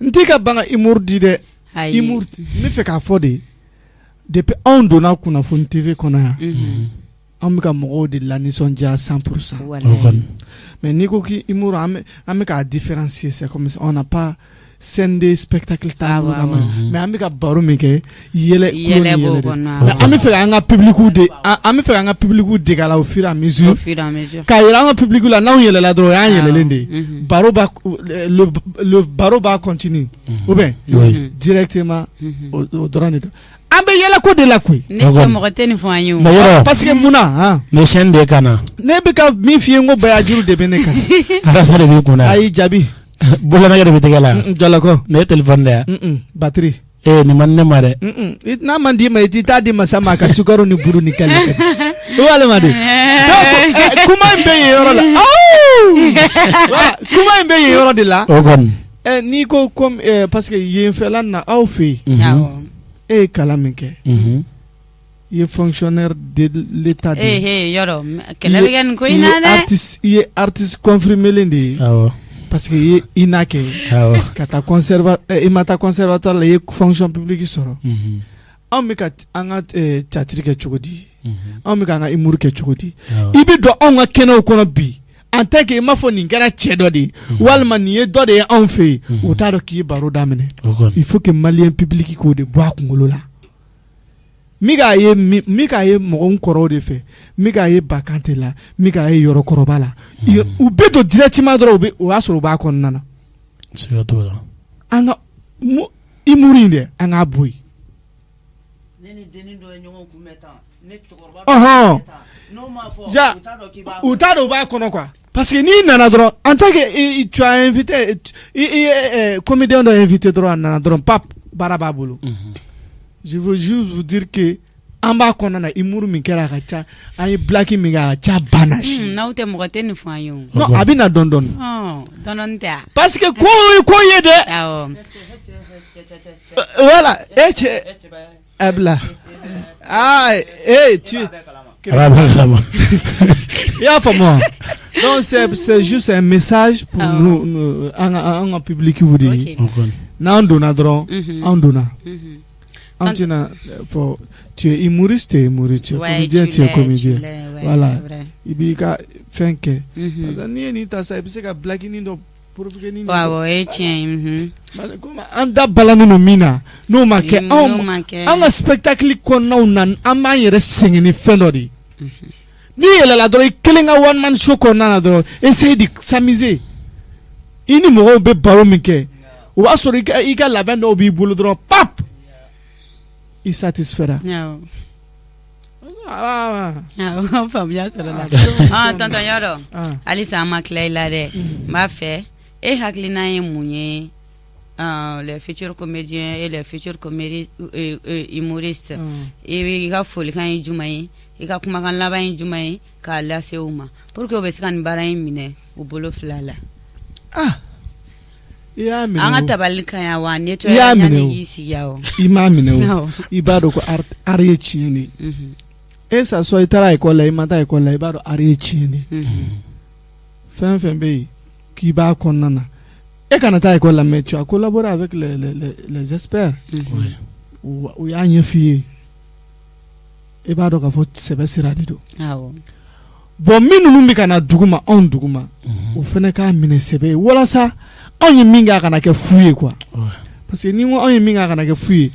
N t'i ka ban ka humour di dɛ. Humour, n bɛ fɛ k'a fɔ de, depuis anw donna Kunnafoni TV kɔnɔ yan, an bɛ ka mɔgɔw de lanisɔndiya 100%. Mais n'i ko k'i humour, an bɛ k'a différencier, c'est comme si on n'a pas scène de spectacle t'an bolo, mais an bɛ ka baro min kɛ, yɛlɛ yɛlɛ b'o kɔnɔ. An bɛ fɛ k'an ka public de an bɛ fɛ k'an ka public dege a la au fur et à mesure, k'a yira an ka public la, n'anw yɛlɛla dɔrɔn, o y'an yɛlɛlen de ye. Baro b'a le baro b'a continuer ou bien directement, o dɔrɔn de don. An bɛ yɛlɛko de la koyi. Ne tɛ, mɔgɔ tɛ nin fɔ an ye o. Mais yɔrɔ parce que mun na han? Mais chaîne de kan na. Ne bɛ ka min f'i ye, n ko bayajuru de bɛ ne kan. Arasa de b'i kun na. Ayi, jaabi. Bololanɛgɛ de bɛ tɛgɛ la. Jalakɔ. Ne ye téléphone de yan. Batterie. Ee, nin man di ne ma dɛ. N'a man di i ma, i t'i t'a di masa ma, a ka sukaro ni buru ni kali. O walima de. Donc kuma in bɛ yen yɔrɔ la. Voilà, kuma in bɛ yen yɔrɔ de la. O kɔni. N'i ko comme parce que yenfɛla na, aw fɛ yen, e ye kalan min kɛ, i ye fonctionnaire de l'État de ye. Ee, yɔrɔ kɛlɛ bɛ kɛ nin ko in na dɛ. Artiste, i ye artiste confirmé de ye. Parce que i ye INA kɛ. Ka taa conserva i ma taa conservatoire la, i ye fonction publique sɔrɔ. Anw bɛ ka an ka théâtre kɛ cogo di? Anw bɛ ka an ka humour kɛ cogo di? I bɛ don anw ka kɛnɛw kɔnɔ bi, en tant que i m'a fɔ nin kɛra cɛ dɔ de ye, walima nin ye dɔ de ye anw fɛ yen, u t'a dɔn k'i ye baro daminɛ. Il faut que malien public k'o de bɔ a kunkolo la. Min k'a ye, min k'a ye mɔgɔw kɔrɔw de fɛ, min k'a ye Bakante la, min k'a ye yɔrɔkɔrɔba la, u bɛ don directement dɔrɔn, u bɛ o y'a sɔrɔ u b'a kɔnɔna na. Siga t'o la. An ka humour in dɛ, an k'a bɔ yen. Ne ni dennin dɔ ye ɲɔgɔn kunbɛn tan, ne cɛkɔrɔba. N'o m'a fɔ, ja u t'a dɔn k'i b'a u t'a dɔn u b'a kɔnɔ quoi. Parce que n'i nana dɔrɔn, en tant que tu as invité, i comédien dɔ invité dɔrɔn, a nana dɔrɔn, pap, baara b'a bolo. Je veux juste vous dire que An b'a kɔnɔna na, humour min kɛra a ka ca, an ye blague min kɛ a ka ca banna si. N'aw tɛ, mɔgɔ tɛ nin fɔ an ye o. Non, a bɛ na dɔɔni dɔɔni. Dɔɔni tɛ wa? Parce que ko ye ko ye dɛ. Voilà, e cɛ a bila aa e tu A b'a kalama. I y'a faamu wa? Donc c'est juste un message pour nous, nous an ka public de ye. N'an donna dɔrɔn, an donna. An tɛna fɔ tu es humoriste, tu es humoriste, tu es comédien, tu es comédien. Voilà, i b'i ka fɛn kɛ. Parce que n'i ye nin ta sisan, i bɛ se ka blague dɔ provoquer ni. Awɔ, o ye tiɲɛ ye. Komi an da balannen don min na, n'o ma kɛ, anw an ka spectacle kɔnɔnaw na, an b'an yɛrɛ sɛgɛn ni fɛn dɔ de ye. N'i yɛlɛla dɔrɔn i kelen ka one man show kɔnɔna na dɔrɔn, essaye de s'amuser. I ni mɔgɔw bɛ baro min kɛ, o b'a sɔrɔ i ka labɛn dɔw b'i bolo dɔrɔn, pap, i satisfait. Awɔ, faamuya sɔrɔla. Tonton Yɔrɔ, halisa an ma tila i la dɛ. N b'a fɛ e hakilina ye mun ye les futurs comédiens et les futurs comédiens humoristes, i ka folikan ye jumɛn ye, i ka kumakan laban ye jumɛn ye k'a lase u ma pour que u bɛ se ka nin baara in minɛ u bolo fila la? Ah, i y'a minɛ. An ka tabali ka ɲi wa? Ne I y'a minɛ o. Y'i sigi o. I m'a minɛ o, i b'a dɔn ko art ye tiɲɛ de ye. E ça soit i taara école la, i ma taa école la, i b'a dɔn art ye tiɲɛ de ye. Fɛn fɛn bɛ yen k'i b'a kɔnɔna na, e kana taa école la, mais tu as collaboré avec les experts, u y'a ɲɛf'i ye, i b'a dɔn k'a fɔ sɛbɛ sira de don. Bon, min ninnu bɛ ka na dugu ma, anw dugu ma, o fana k'a minɛ sɛbɛ ye walasa anw ye min kɛ, a kana kɛ fu ye quoi. Parce que ni ko anw ye min kɛ, a kana kɛ fu ye,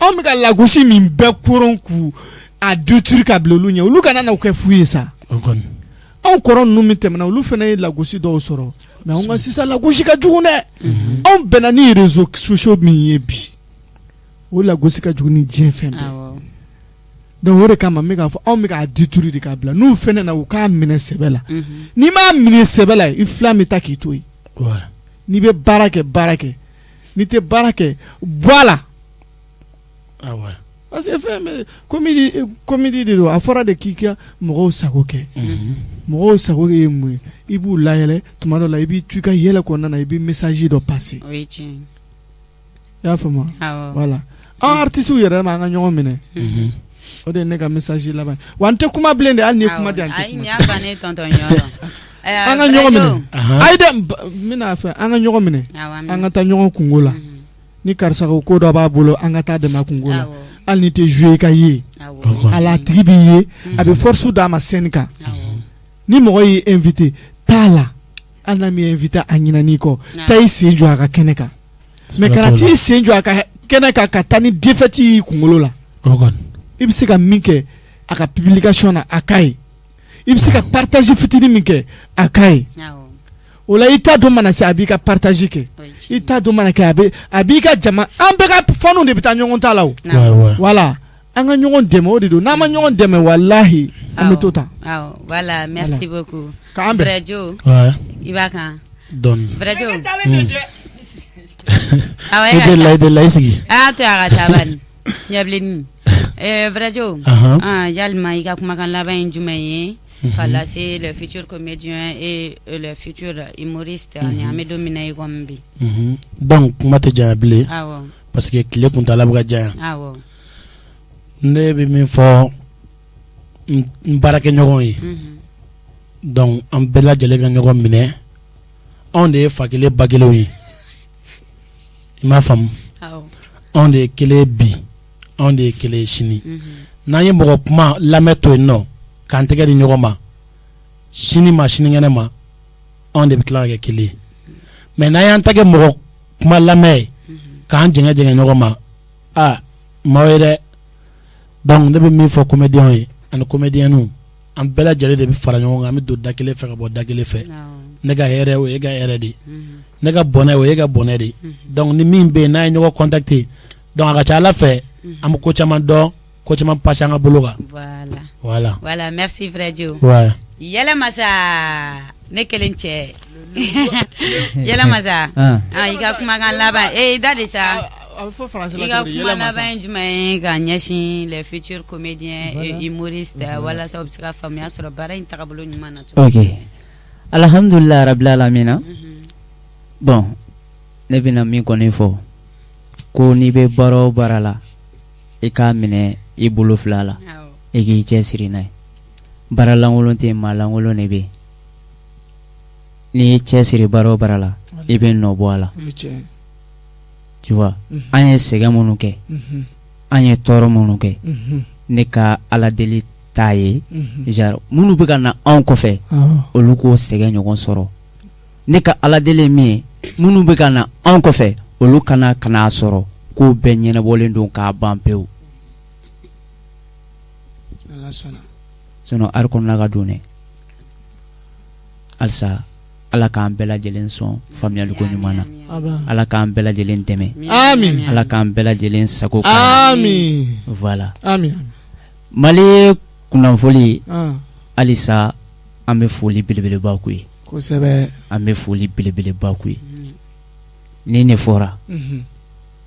anw bɛ ka lagosi min bɛɛ koron k'u a détruire ka bila olu ɲɛ, olu kana n'o kɛ fu ye sa. Anw kɔrɔ ninnu min tɛmɛna, olu fana ye lagosi dɔw sɔrɔ, mais anw ka sisan lagosi ka jugu dɛ. Anw bɛnna ni réseaux sociaux min ye bi, o lagosi ka jugu ni diɲɛ fɛn bɛɛ. Donc o de kama n bɛ k'a fɔ, anw bɛ k'a détruire de k'a bila n'u fana na, u k'a minɛ sɛbɛ la. N'i m'a minɛ sɛbɛ la, i filan bɛ taa k'i to yen. N'i bɛ baara kɛ, baara kɛ. N'i tɛ baara kɛ, bɔ a la. Parce que fɛn bɛ comédie, comédie de don. A fɔra de k'i ka mɔgɔw sago kɛ. Mɔgɔw sago ye mun ye? I b'u layɛlɛ tuma dɔ la, i b'i to i ka yɛlɛ kɔnɔna na, i bɛ message dɔ passer. O ye tiɲɛ ye. I y'a faamu? Voilà, an artistes yɛrɛ ma, an ka ɲɔgɔn minɛ. O de ye ne ka message laban ye. Wa n tɛ kuma bilen dɛ, hali ni ye kuma di yan, n tɛ Ayi, kuma. nin y'a bannen, tonton Yɔrɔ. An ka ɲɔgɔn minɛ. Ayi dɛ, n bɛna fɛ an ka ɲɔgɔn minɛ, an ka taa ɲɔgɔn kungo la. Ni karisa ko ko dɔ b'a bolo, an ka taa dɛmɛ a kungo la. Hali n'i tɛ jouer, i ka ye a la, a tigi b'i ye, a bɛ force d'a ma scène kan. Ni mɔgɔ y'i invité, taa la. Hali n'a m'i invité, a ɲinɛn'i kɔ, taa i sen jɔ a ka kɛnɛ kan. Mais kana t'i sen jɔ a ka kɛnɛ kan ka taa ni défaite y'i kunkolo la. I bɛ se ka min kɛ a ka publication na, a k'a ye. I bɛ se ka partage fitinin min kɛ, a k'a ye. O la, i ta don mana se, a b'i ka partage kɛ. I ta don mana kɛ, a b'i ka jama. An bɛɛ ka fanu de bɛ taa ɲɔgɔn ta la o. Voilà, an ka ɲɔgɔn dɛmɛ, o de don. N'an ma ɲɔgɔn dɛmɛ, walahi, an bɛ to tan. Voilà, merci beaucoup. K'an bɛn. Vrai Joe, i b'a kan. Dɔɔni. Vrai Joe. I delila, i delila, i sigi. A to a ka taa bani ɲɛbilenni. Vrai Joe, yalima i ka kumakan laban ye jumɛn ye ka lase les futurs comédiens et les futurs humoristes, ani an bɛ don min na i komi bi? Donc kuma tɛ janya bilen parce que tile kuntala bɛ ka janya. Ne bɛ min fɔ n baarakɛɲɔgɔn ye, donc an bɛɛ lajɛlen ka ɲɔgɔn minɛ. Anw de ye fa kelen ba kelenw ye, i m'a faamu? Anw de ye kelen bi, anw de ye kelen ye sini. N'an ye mɔgɔ kuma lamɛn to yen nɔ k'an tɛgɛ di ɲɔgɔn ma, sini ma sinikɛnɛ ma, anw de bɛ tila ka kɛ kelen ye. Mais n'an y'an ta kɛ mɔgɔ kuma lamɛn ye k'an jɛngɛ jɛngɛ ɲɔgɔn ma, aa, maaw ye dɛ. Donc ne bɛ min fɔ comédiens ye ani comédiennes, an bɛɛ lajɛlen de bɛ fara ɲɔgɔn kan, an bɛ don da kelen fɛ ka bɔ da kelen fɛ. Ne ka hɛrɛ, o ye ka hɛrɛ de ye. Ne ka bɔnɛ, o ye ka bɔnɛ de ye. Donc ni min bɛ yen, n'a ye ɲɔgɔn contacter, donc a ka ca Ala fɛ, an bɛ ko caman dɔn, ko caman passer an ka bolo kan. Voilà. Voilà. Voilà, merci Vrai Joe. Ouais. Yɛlɛ masa, ne kelen cɛ. Yɛlɛ masa, ah, i ka kumakan laban. Eh, i da de sa. A bɛ fɔ français la cogo di? I ka kuma laban ye jumɛn ye ka ɲɛsin les futurs comédiens et humoristes walasa u bɛ se ka faamuya sɔrɔ baara in tagabolo ɲuman na cogo min? Ok, alhamdulilahi rabil alamina. Bon, ne bɛna min kɔni fɔ, ko n'i bɛ baara o baara la, i k'a minɛ i bolo fila la, i k'i cɛ siri n'a ye. Baara lankolon tɛ yen, maa lankolon de bɛ yen. N'i y'i cɛ siri baara o baara la, i bɛ nɔ bɔ a la. Tu vois, an ye sɛgɛn minnu kɛ, an ye tɔɔrɔ minnu kɛ, ne ka Ala deli t'a ye genre minnu bɛ ka na anw kɔfɛ, olu k'o sɛgɛn ɲɔgɔn sɔrɔ. Ne ka Ala deli ye min ye, minnu bɛ ka na anw kɔfɛ, olu kana a sɔrɔ k'o bɛɛ ɲɛnabɔlen don k'a ban pewu. Sinon art kɔnɔna ka don dɛ. Halisa Ala k'an bɛɛ lajɛlen sɔn faamuyaliko ɲuman na. Ala k'an bɛɛ lajɛlen dɛmɛ. Ala k'an bɛɛ lajɛlen sago k'an ye. Voilà. Mali kunnafoni halisa an bɛ foli belebeleba k'u ye. Kosɛbɛ. An bɛ foli belebeleba k'u ye. Ni ne fɔra,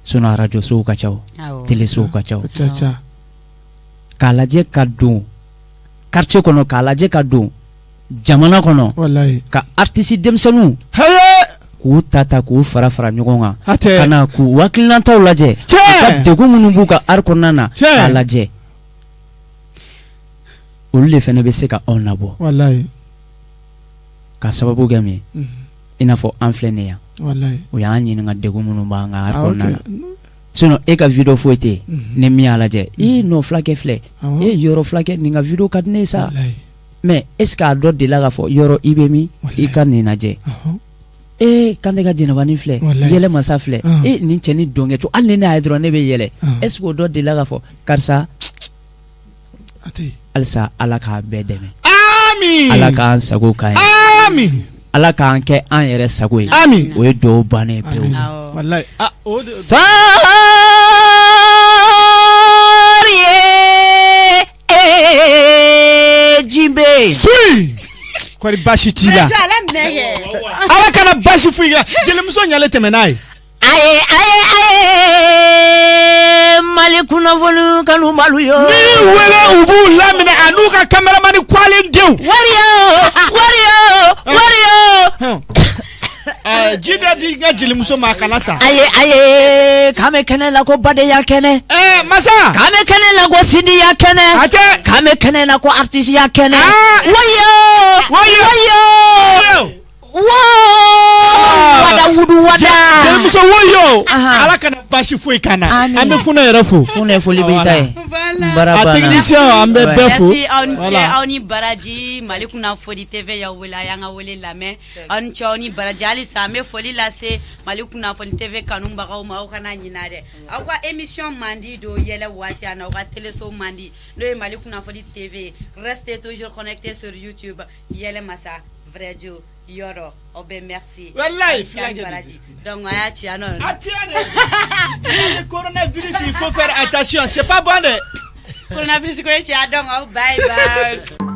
sinon arajo sow ka ca, telesow ka ca. K'a lajɛ ka don quartier kɔnɔ, k'a lajɛ ka don jamana kɔnɔ, ka artiste denmisɛnninw k'u ta ta k'u fara fara ɲɔgɔn kan, ka na k'u hakilinataw lajɛ, ka degun minnu b'u ka art kɔnɔna na k'a lajɛ, olu de fana bɛ se ka anw nabɔ. Ka sababu kɛ min ye, i n'a fɔ an filɛ nin yan, o y'an ɲininka degun minnu b'an ka art kɔnɔna na. Sinon e ka vidéo foyi tɛ yen ni min y'a lajɛ, i nɔ fulakɛ filɛ, e yɔrɔ fulakɛ nin ka vidéo ka di ne ye sa, mais est ce que a dɔ delila k'a fɔ yɔrɔ i bɛ min, i ka nin lajɛ, ee Kante ka jɛnɛbanin filɛ, yɛlɛ masa filɛ, e nin cɛ ni dɔnkɛ cogo, hali ni ne y'a ye dɔrɔn ne bɛ yɛlɛ, est ce que o dɔ delila k'a fɔ karisa? Halisa Ala k'an bɛɛ dɛmɛ, Ala k'an sago k'an ye, Ala k'an kɛ an yɛrɛ sago ye, o ye dugawu bannen pewu. Jinbe kɔri baasi t'i la, Ala kana baasi foyi kɛ, jelimuso ɲalen tɛmɛ n'a ye. Aye aye aye Mali kunnafoni kanubalu yo. N'i y'u wele u b'u laminɛ a n'u ka caméraman kwalen denw. Wari yo wari yo wari yo. Ji dɔ di n ka jelimuso ma a kana sa. Aye aye k'an bɛ kɛnɛ la ko badenya kɛnɛ. Ɛɛ masa. K'an bɛ kɛnɛ la ko sindiya kɛnɛ. A tɛ. K'an bɛ kɛnɛ la ko artisiya kɛnɛ. Wayo wayo wayo. Wada wudu wada. Jelimuso woyo. Ala kana baasi foyi k'an na. An bɛ Funɛ yɛrɛ fo. Funɛ foli b'i ta ye. A technicien an bɛ bɛɛ fo. Merci aw ni ce, aw ni baraji. Mali kunnafoni TV y'aw wele, a y'an ka wele lamɛn. Aw ni ce, aw ni baraji. Halisa an bɛ foli lase Mali kunnafoni TV kanubagaw ma, aw kana ɲina dɛ. Aw ka émission mandi don yɛlɛ waati a n'aw ka teleso mandi, n'o ye Mali kunnafoni TV. Restez toujours connectés sur YouTube Yɛlɛ Masa Vrai Joe yɔrɔ aw bɛɛ merci. Walayi baraji. Donc a y'a ci yan nɔ. A ci yan dɛ. Coronavirus, il faut faire attention, c'est pas bon dɛ. Coronavirus ko ye ci yan, donc aw bye bye.